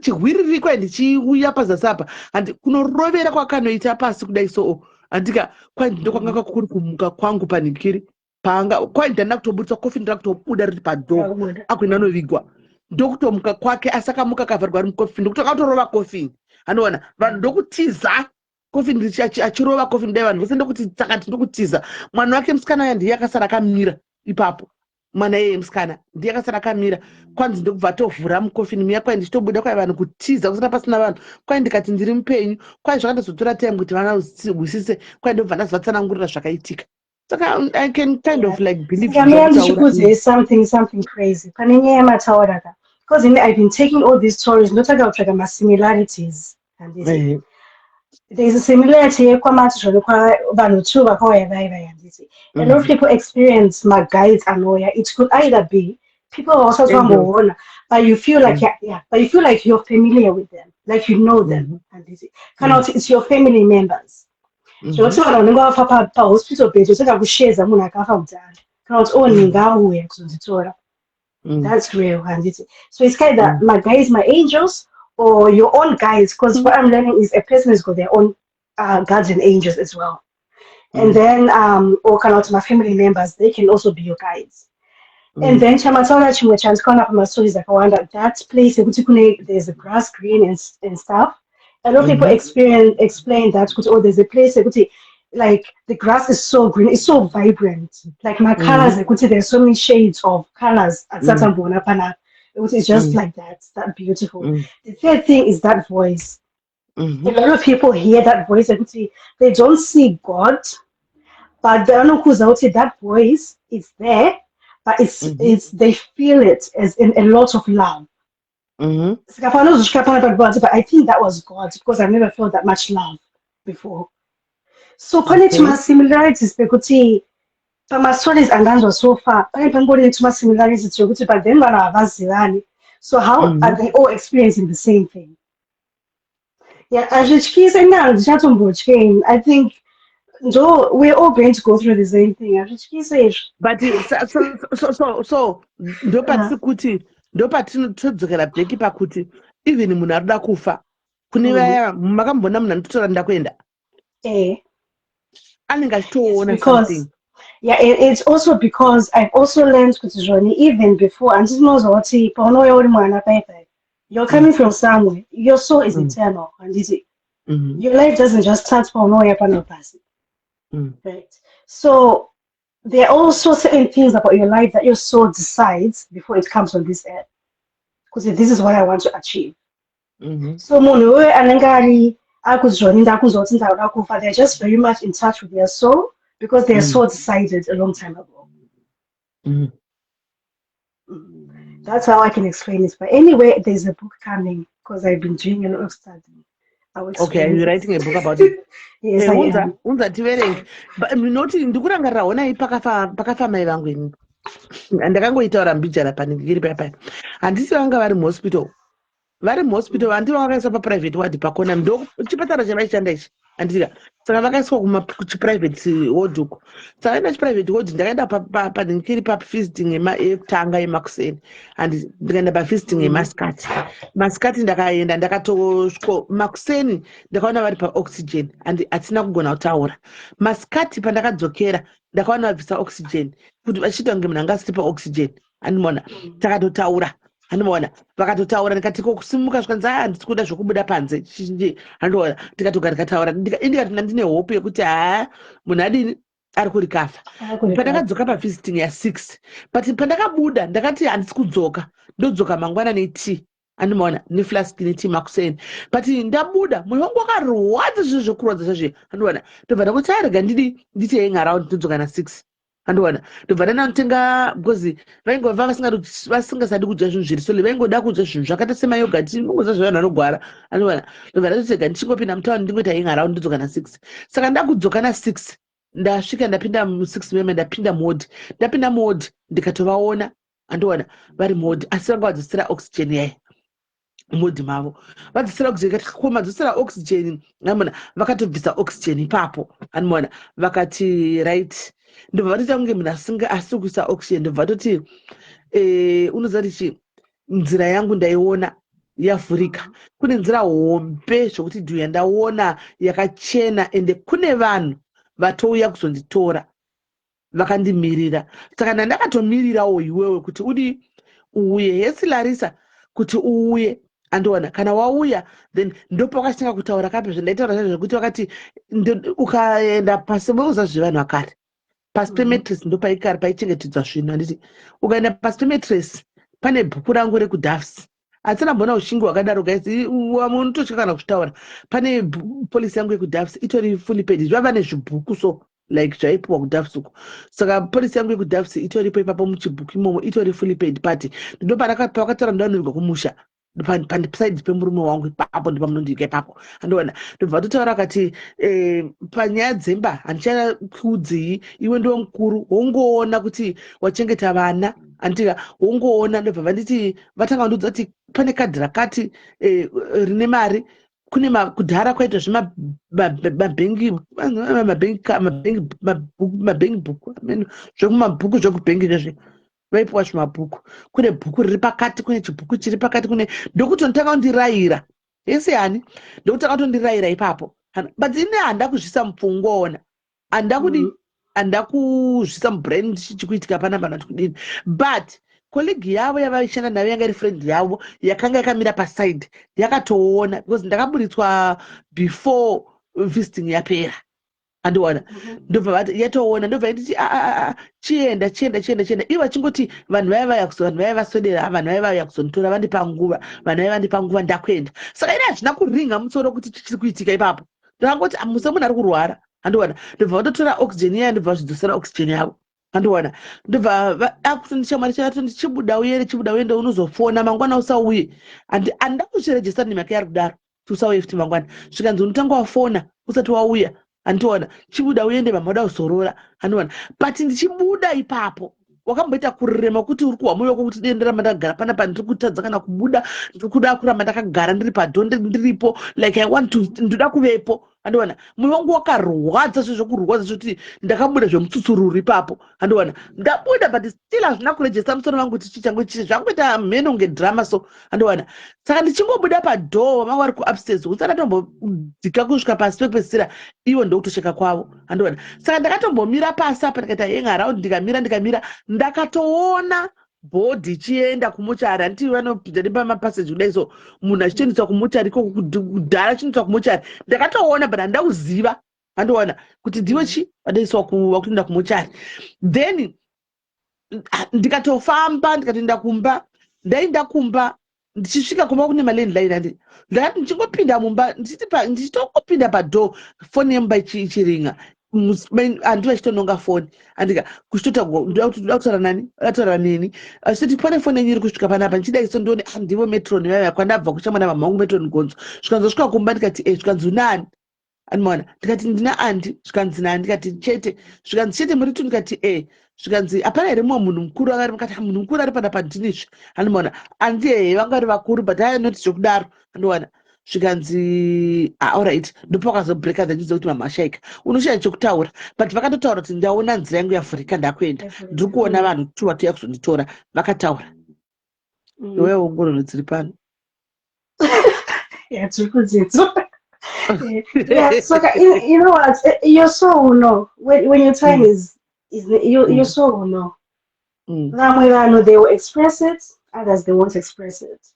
chihwiriri, kwai ndichiuya pazasi apa, handi kunorovera kwakanoita pasi kudai. So handika kwai ndokwanga kuri kumuka kwangu panikiri panga kwai ndanda kutobudisa coffin, ndira kutobuda riri padoor, akuenda novigwa. Ndokutomuka kwake, asi akamuka akavharwa ari mucoffin, ndokuti akatorova coffin, anoona vanhu ndokutiza coffin, achirova coffin dai, vanhu vose ndokuti tsakati, ndokutiza. Mwana wake musikana uya ndiye akasara akamira ipapo. Mwana iyeye musikana ndiye akasara akamira. Kwanzi ndokubva tovhura mucoffin muya, kwai ndichitobuda, kwai vanhu kutiza, kusina pasina vanhu. Kwai ndikati ndiri mupenyu. Kwai zvakandazotora time kuti vanahwisise. Kwai ndobva ndazovatsanangurira zvakaitika. Saka I can kind of like believe. Saka ndichikuudzei something crazy pane nyaya yamataura ka, because I've been taking all these stories, ndotanga kutsvaga masimilarities, handiti? There is a similarity yekwamati zvonekwa vanhu two vakauya vai vai, handiti? A lot of people experience maguides anouya. It could either be people vasati vamboona, but you feel like yeah, but you feel like you're familiar with them, like you know them, handiti? Kana kuti it's your family members, zvekuti vanhu vanenge vafa pahospital bed, otanga kushedza munhu akafa kudhara, kana kuti o ndingauya kuzonditora. That's real, handiti? So it's kind of my guys, my angels, or your own guides, because what I'm learning is a person has got their own guardian angels as well. And then or kana kuti my family members, they can also be your guides. And then chamataura chimwe chandikaona pamastories akawanda, that place yekuti kune there's a grass green and stuff, a lot of people explain that kuti, oh, there's a place yekuti like the grass is so green, it's so vibrant, like my colors ekuti there's so many shades of colors atisatamboona panapa, it's just like that beautiful. The third thing is that voice. A lot of people hear that voice ekuti they don't see God, but vanokuudza kuti that voice is there, but it's it's they feel it as in a lot of love. Saka panozosvika pana but I think that was God, because I've never felt that much love before. So pane tuma-similarities pekuti pamastories andanzwa so far, pane pangori netuma-similarities twekuti, but then vanhu havazivani, so how are they all experiencing the same thing? Yeah, hazvityise ina, handichatombotyeini. I think ndo we're all going to go through the same thing. Hazvityise izvo. But so ndopatiri kuti ndopatinotodzokera back pakuti even munhu ari kuda kufa, kune vaya makamboona munhu anototora ndakuenda, anenge achitoona something. Yeah, it's also because I've also learned kuti zvoni even before, handinoziva kuti paunouya uri mwana paipai, you're coming from somewhere. Your soul is eternal, handiti? Your life doesn't just start paunouya pano pasi, right? So there are also certain things about your life that your soul decides before it comes on this earth, because this is what I want to achieve. So munhu uyo anenge ari akuzvoni ndakunzwa kuti ndakuda kufa, they're just very much in touch with their soul because their soul decided a long time ago. That's how I can explain it. But anyway, there's a book coming because I've been doing a lot of studying. I will Okay, explain you're it. Writing a book about it? Yes, Eh, I unza am. Unza tiverenge. Noti ndikurangarira honai pakafa mai vangu ini, ndakangoitaura mbijana panenge paya paya, handisi vanga vari muhospital, vari muhospital, handi vanga vakaiswa paprivate ward pakona, ndo chipatara chavaishanda ichi, handitika? Saka vakaiswa kuchiprivate ward uko. Saka enda chiprivate ward, ndakaenda panhingiri pavisiting yekutanga yemakuseni, handi ndikaenda pavisiting yemasikati. Masikati ndakaenda, ndakatosviko makuseni, ndakaona vari paoxygen, handi hatina kugona kutaura. Masikati pandakadzokera, ndakaona vabvisa oxygen, kuti vachiita kunge munhu anga asiri paoxygen, handimona takatotaura, handimaona vakatotaura. Ndikati ko kusimuka? Zvikanzi, a, handisi kuda zvokubuda panze chinji, handiona tikatogara tikataura. Indikati ndine hope yekuti haa, munhu adini, ari kurecover. Pandakadzoka pavisiting ya6, but pandakabuda ndakati handisi kudzoka, ndodzoka mangwana netea, handimaona neflask netea makuseni. But ndabuda, mwoyo wangu wakarwadza, zvinhu zvekurwadza zvazve, handiona ndobva ndakuti arega ndidi nditi hang around, ndodzoka na6, handiona ndobva ndanotenga, because vaingova vasingasadi kudya zvinhu zviri solid, vaingoda kudya zvinhu zvakaita semayoghurt, inongoza zvevanhu vanogwara, handiona ndobva ndatotega ndichingopinda mutauni, ndingoita hang around, ndodzoka na6. Saka ndakudzoka na6, ndasvika, ndapinda mu6 meme, ndapinda muward, ndapinda muward ndikatovaona, handiona vari muward, asi vanga vadzosera oxygen yaya. Modi mavo vadzosera oxygen kati ko madzosera oxygen, amona vakatobvisa oxygen ipapo, anoona vakati right. Ndobva vatoita kunge munhu asinga asiri kuisa oxygen. Ndobva vatoti unoziva kuti chi nzira yangu ndaiona yavhurika, kune nzira hombe zvokuti dhuya ndaona yakachena, ende kune vanhu vatouya kuzonditora vakandimirira. Saka ndandakatomirirawo iwewe kuti udi uuye hesi Larisa, kuti uuye andiona. Kana wauya, then ndopawakatanga kutaura kape zvendaitaura zvacho zvekuti vakati ukaenda pasi veuza zvevanhu vakare pasi pemattress, ndopaikare paichengetedzwa zvinhu, handiti? Ukaenda pasi pemattress pane bhuku rangu rekuDoves. Asi ndamboona ushingi hwakadaro, guys, vamwe unototya kana kuzvitaura. Pane policy yangu yekuDoves itori fully paid, zvava nezvibhuku, so like zvaipiwa kuDoves uko. Saka policy yangu yekuDoves itoripo ipapo muchibhuku imomo, itori fully paid. But ndopavakataura ndanoirwa kumusha paside pemurume wangu ipapo, ndopamunondika ipapo, andiona. Ndobva vatotaura akati panyaya dzemba handichakuudzii, iwe ndiwe mukuru, wongoona kuti wachengeta vana, andika wongoona. Ndobva vanditi vatanga vandiudza kuti pane kadhi rakati rine mari, kune kudhara kwaitwa zvemabhengi, mabhengi book, zvekumabhuku zvekubhengi zvezve vaipiwa zvimabhuku. Kune bhuku riri pakati, kune chibhuku chiri pakati, kune ndokutonditanga kundirayira yese hani, ndokutanga kutondirayira ipapo. But ine handa kuzvisa mupfungwa, ona, handa kudi handa kuzvisa mubrain chichikuitika panapa nati kudini. But colleague yavo yavaishanda nayo yanga iri friend yavo yakanga yakamira paside yakatoona, because ndakaburitswa before visiting yapera, andiona. Ndobva vati yatoona, ndobva nditi, "Ah, ah, ah, chienda, chienda, chienda, chienda." Ivo vachingoti vanhu vaya vaya kuzo vanhu vaya vaswedera, vanhu vaya vaya kuzonditora, vandipa nguva, vanhu vaya vandipa nguva, ndakuenda. Saka ine hazvina kuringa musoro kuti chichiri kuitika ipapo. Ndakangoti, "Ah, muse munhu ari kurwara," andiona. Ndobva vatotora oxygen iya, ndobva vazvidzosera oxygen yavo, andiona. Ndobva akutondishamwari chakatoti, "Chibuda uyere, chibuda uende, unozofona mangwana, usauye." Handida kuzvirejesta nemhaka yari kudaro kuti usauye futi mangwana. Zvikanzi, "Unotanga wafona usati wauya," handiona. "Chibuda uende, mama uda kuzorora," handiona. But ndichibuda ipapo wakamboita kurema kuti uri kuhwa mwoyo wako kuti dei ndaramba ndakagara panapa, ndiri kutadza kana kubuda, ndiri kuda kuramba ndakagara ndiri padhonde, ndiripo, like I want to, ndoda kuvepo, handiona. Mwoyo wangu wakarwadza zvezvokurwadza zvekuti ndakabuda zvemutsusururu ipapo, handiona. Ndabuda, but still hazvina kurejesta musoro vangu kuti chichangu chichi zvangoita mheno kunge drama so, handiona. Saka ndichingobuda padoor, vanga vari kuupstairs, kusati atombodzika kusvika pasi pekupedzisira, ivo ndokutocheka kwavo, handiona. Saka ndakatombomira pasi apa, ndikaita hang around, ndikamira, ndikamira, ndakatoona body ichienda kumochari. Handiti vanopinda nepamapassage kudai so, munhu achitoendeswa kumochari ikoko, kudhara achiendeswa kumochari. Ndakatoona, but handida kuziva, handiona, kuti ndiwe chi vadaiswa vakutoenda kumochari. Then ndikatofamba, ndikatoenda kumba. Ndaenda kumba, ndichisvika kumba kune malandline, handi ndakati ndichingopinda mumba, ndichitongopinda padoor, foni yemumba ichiringa, handi vachitononga foni, andika kuchitota ndoda kutaura nani, ataura neni, achitoti pane foni yenyu iri kusvika panapa. Ndichidai so ndione, ah, ndivo matron vaya kwandabva kuchamwana mama wangu, matron Gonzo. Zvikanzosvika kumba, ndikati e, zvikanzi, "Unani?" Anomaona. Ndikati, "Ndina andi." Zvikanzi, "Nani?" Ndikati, "Chete." Zvikanzi, "Chete muri tu?" Ndikati, "E." Zvikanzi, "Hapana here mumwe munhu mukuru anga ari?" Mukati, "Munhu mukuru ari pana pandinizvi," anomaona. Andi hehe, vanga vari vakuru, but aya noti zvekudaro, andowana. Zvikanzi, "Alright." Ndopakazobreaka the news kuti mama ashaika. Unoshaya chekutaura, but vakatotaura kuti ndaona nzira yangu yavhurika, ndakuenda, ndiri kuona vanhu tu vatoya kuzonditora, vakataura. Iwewe ongororo dziri pano. Yeah, tiri kudzidzwa. Yeah, so you know what? Your soul will know when your time is your soul will know. Vamwe vanhu, they will express it, others, they won't express it.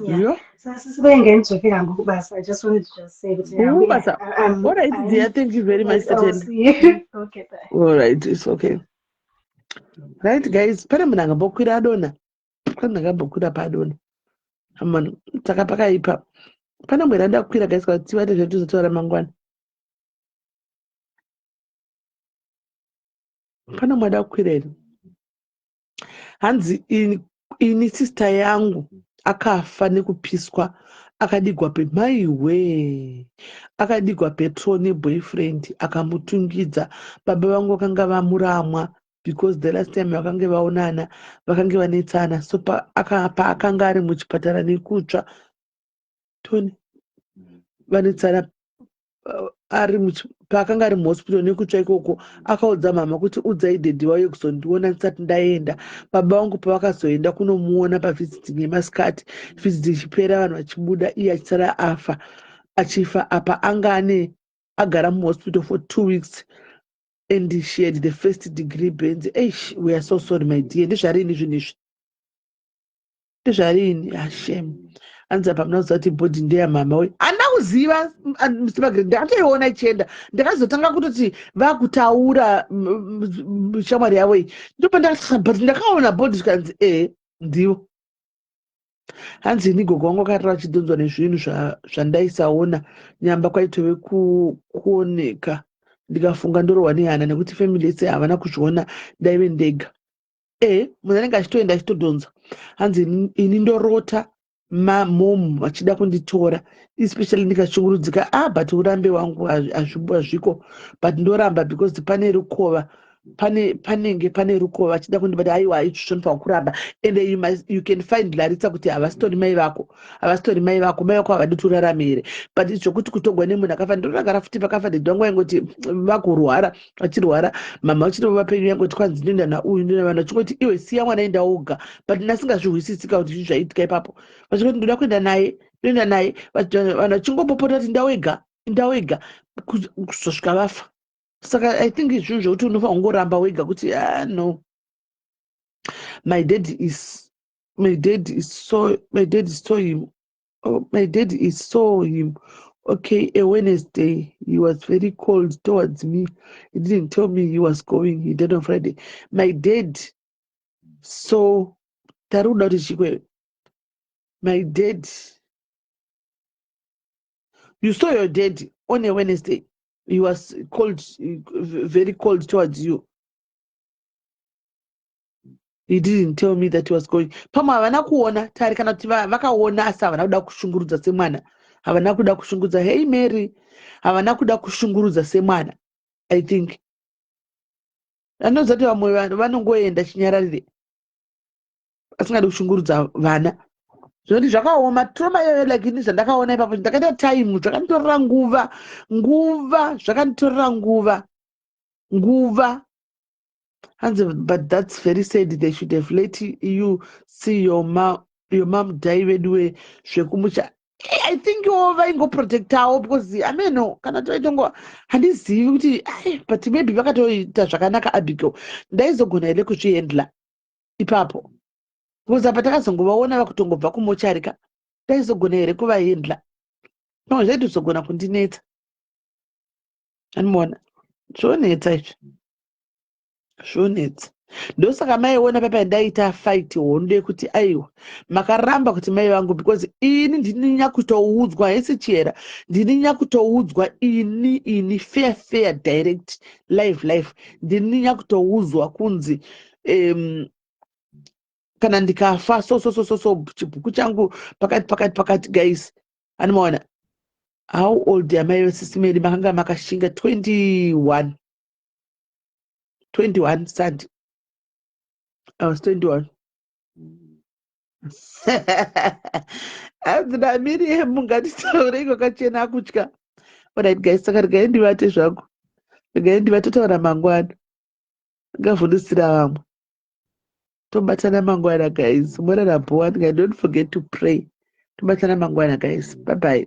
Yeah. So sisi venge ndidzokera hangu kubasa. I just wanted to just say kuti Kubasa. All right, dear, thank you very much. I will Tatenda. see you. Okay, bye. All right, it's okay. Right, guys, pane munhu angambokwira adona, pane munhu akambokwira paadona amano. Saka pakaipa, pane mwera ndakukwira, guys, kana tivate zvedu, tozotaura mangwana. Pane mwe ndakukwira here? Hanzi ini sister yangu akafa nekupiswa, akadigwa pemaiwe, akadigwa petrol neboyfriend akamutungidza. Baba vangu vakanga vamuramwa. Because the last time vakange vaonana, vakange vanetsana. So paakanga ari muchipatara nekutsva, Tony, vanetsana ari paakanga ari muhospital nekutsva ikoko, akaudza mama kuti, "Udzai daddy vauye kuzondiona ndisati ndaenda." Baba vangu pavakazoenda kunomuona pavisiting yemasikati, visit ichipera, vanhu vachibuda, iye achisara afa, achifa. Apa anga ane agara muhospital for 2 weeks and she had the first degree burns. Eish, we are so sorry, my dear. Ndezvarini zvinhu izvi? Ndezvarini? Ashem. Hanzi apa muna kuziva kuti body ndeyamama we. Handina kuziva, Mr Margaret. Ndakatoiona ichienda. Ndakazotanga kutoti vakutaura shamwari yavo iyi, ndopa, but ndakaona body, zvikanzi e, ndivo. Hanzi ini gogo wangu akarara achidhonzwa nezvinhu zvandaisaona. Nyamba kwaitove kuoneka. Ndikafunga ndorohwa nehana nekuti family yese havana kuzviona, ndaive ndega. E, munhu anenge achitoenda achitodhonza. Hanzi ini ndorota mamomu vachida kunditora, especially ndikashungurudzika. Ah, but urambe wangu, hazviko, but ndoramba because pane rukova, pane panenge pane rukova vachida kundibata. Aiwa, izvo zvinofanira kuramba. And you can find Larisa kuti havasitori mai vako, havasitori mai vako. Mai vako havadi kuti urarame here? But zvokuti kutogwa nemunhu akafa, ndorangara futi pakafa daddy vangu, vaingoti vakurwara, vachirwara, mama vachiri vapenyu, yangoti kwanzi ndoenda nauyu, ndoenda. Vanhu vachingoti, "Iwe, siya mwana, enda oga." But ndasingazvihwisisika kuti zvii zvaiitika ipapo. Vachingoti, "Ndoda kuenda naye, ndoenda naye." Vanhu vachingopopota kuti, "Ndawega, ndawega," kuzosvika vafa. Saka I think zvinhu zvokuti unofanira kungoramba wega kuti, ah, no. My dad is so, my dad saw him. Oh, my dad is saw him, okay, a Wednesday. He was very cold towards me. He didn't tell me he was going. He died on Friday. My dad saw, tari kuda kuti chikwe, my dad, you saw your dad on a Wednesday. He was cold, very cold towards you. He didn't tell me that he was going. Pamwe havana kuona tari, kana kuti vakaona asi havana kuda kushungurudza semwana, havana kuda kushungurudza. Hey Mary, havana kuda kushungurudza semwana. I think anoziva kuti vamwe vanhu vanongoenda chinyararire, asingadi kushungurudza vana. Zvinoti zvakaoma, trauma iyoyo. Like ini zvandakaona ipapo, ndakaita time, zvakanditorera nguva, nguva, zvakanditorera nguva, nguva. Hanzi, but that's very sad. They should have let you see your mom die. Veduwe, zvekumucha, I think wo vaingoprotectawo because ameno kana kuti vaitongo, handizivi kuti, but maybe vakatoita zvakanaka. Abigail, ndaizogona here kuzvihandla ipapo? Because apa takazongovaona vakutongobva kumocharika. Ndaizogona here kuvahandla? Pamwe zvaitozogona kundinetsa. Anomuona, zvonetsa izvi, zvonetsa. Ndosaka maiona papa ndaita fight, hondo yekuti aiwa, makaramba kuti mai vangu, because ini ndini nyakutoudzwa hesi chera, ndini nyakutoudzwa ini, ini fair, fair, direct, live, live. Ndini nyakutoudzwa kunzi kana ndikafa, so so so so so, chibhuku changu pakati pakati pakati. Guys, anomaona how old amai vesisimeri makanga makashinga? 21, 21 Sunday I was 21. Hanzi naMiriam, ngatitaurei kwakachena kutya. Alright guys, saka regai ndivate zvangu, regai ndivate. Taura mangwana, ngavhundisira vamwe. Tobatana mangwana, guys. Morara bhowani. Don't forget to pray. Tobatana mangwana, guys. Bye bye.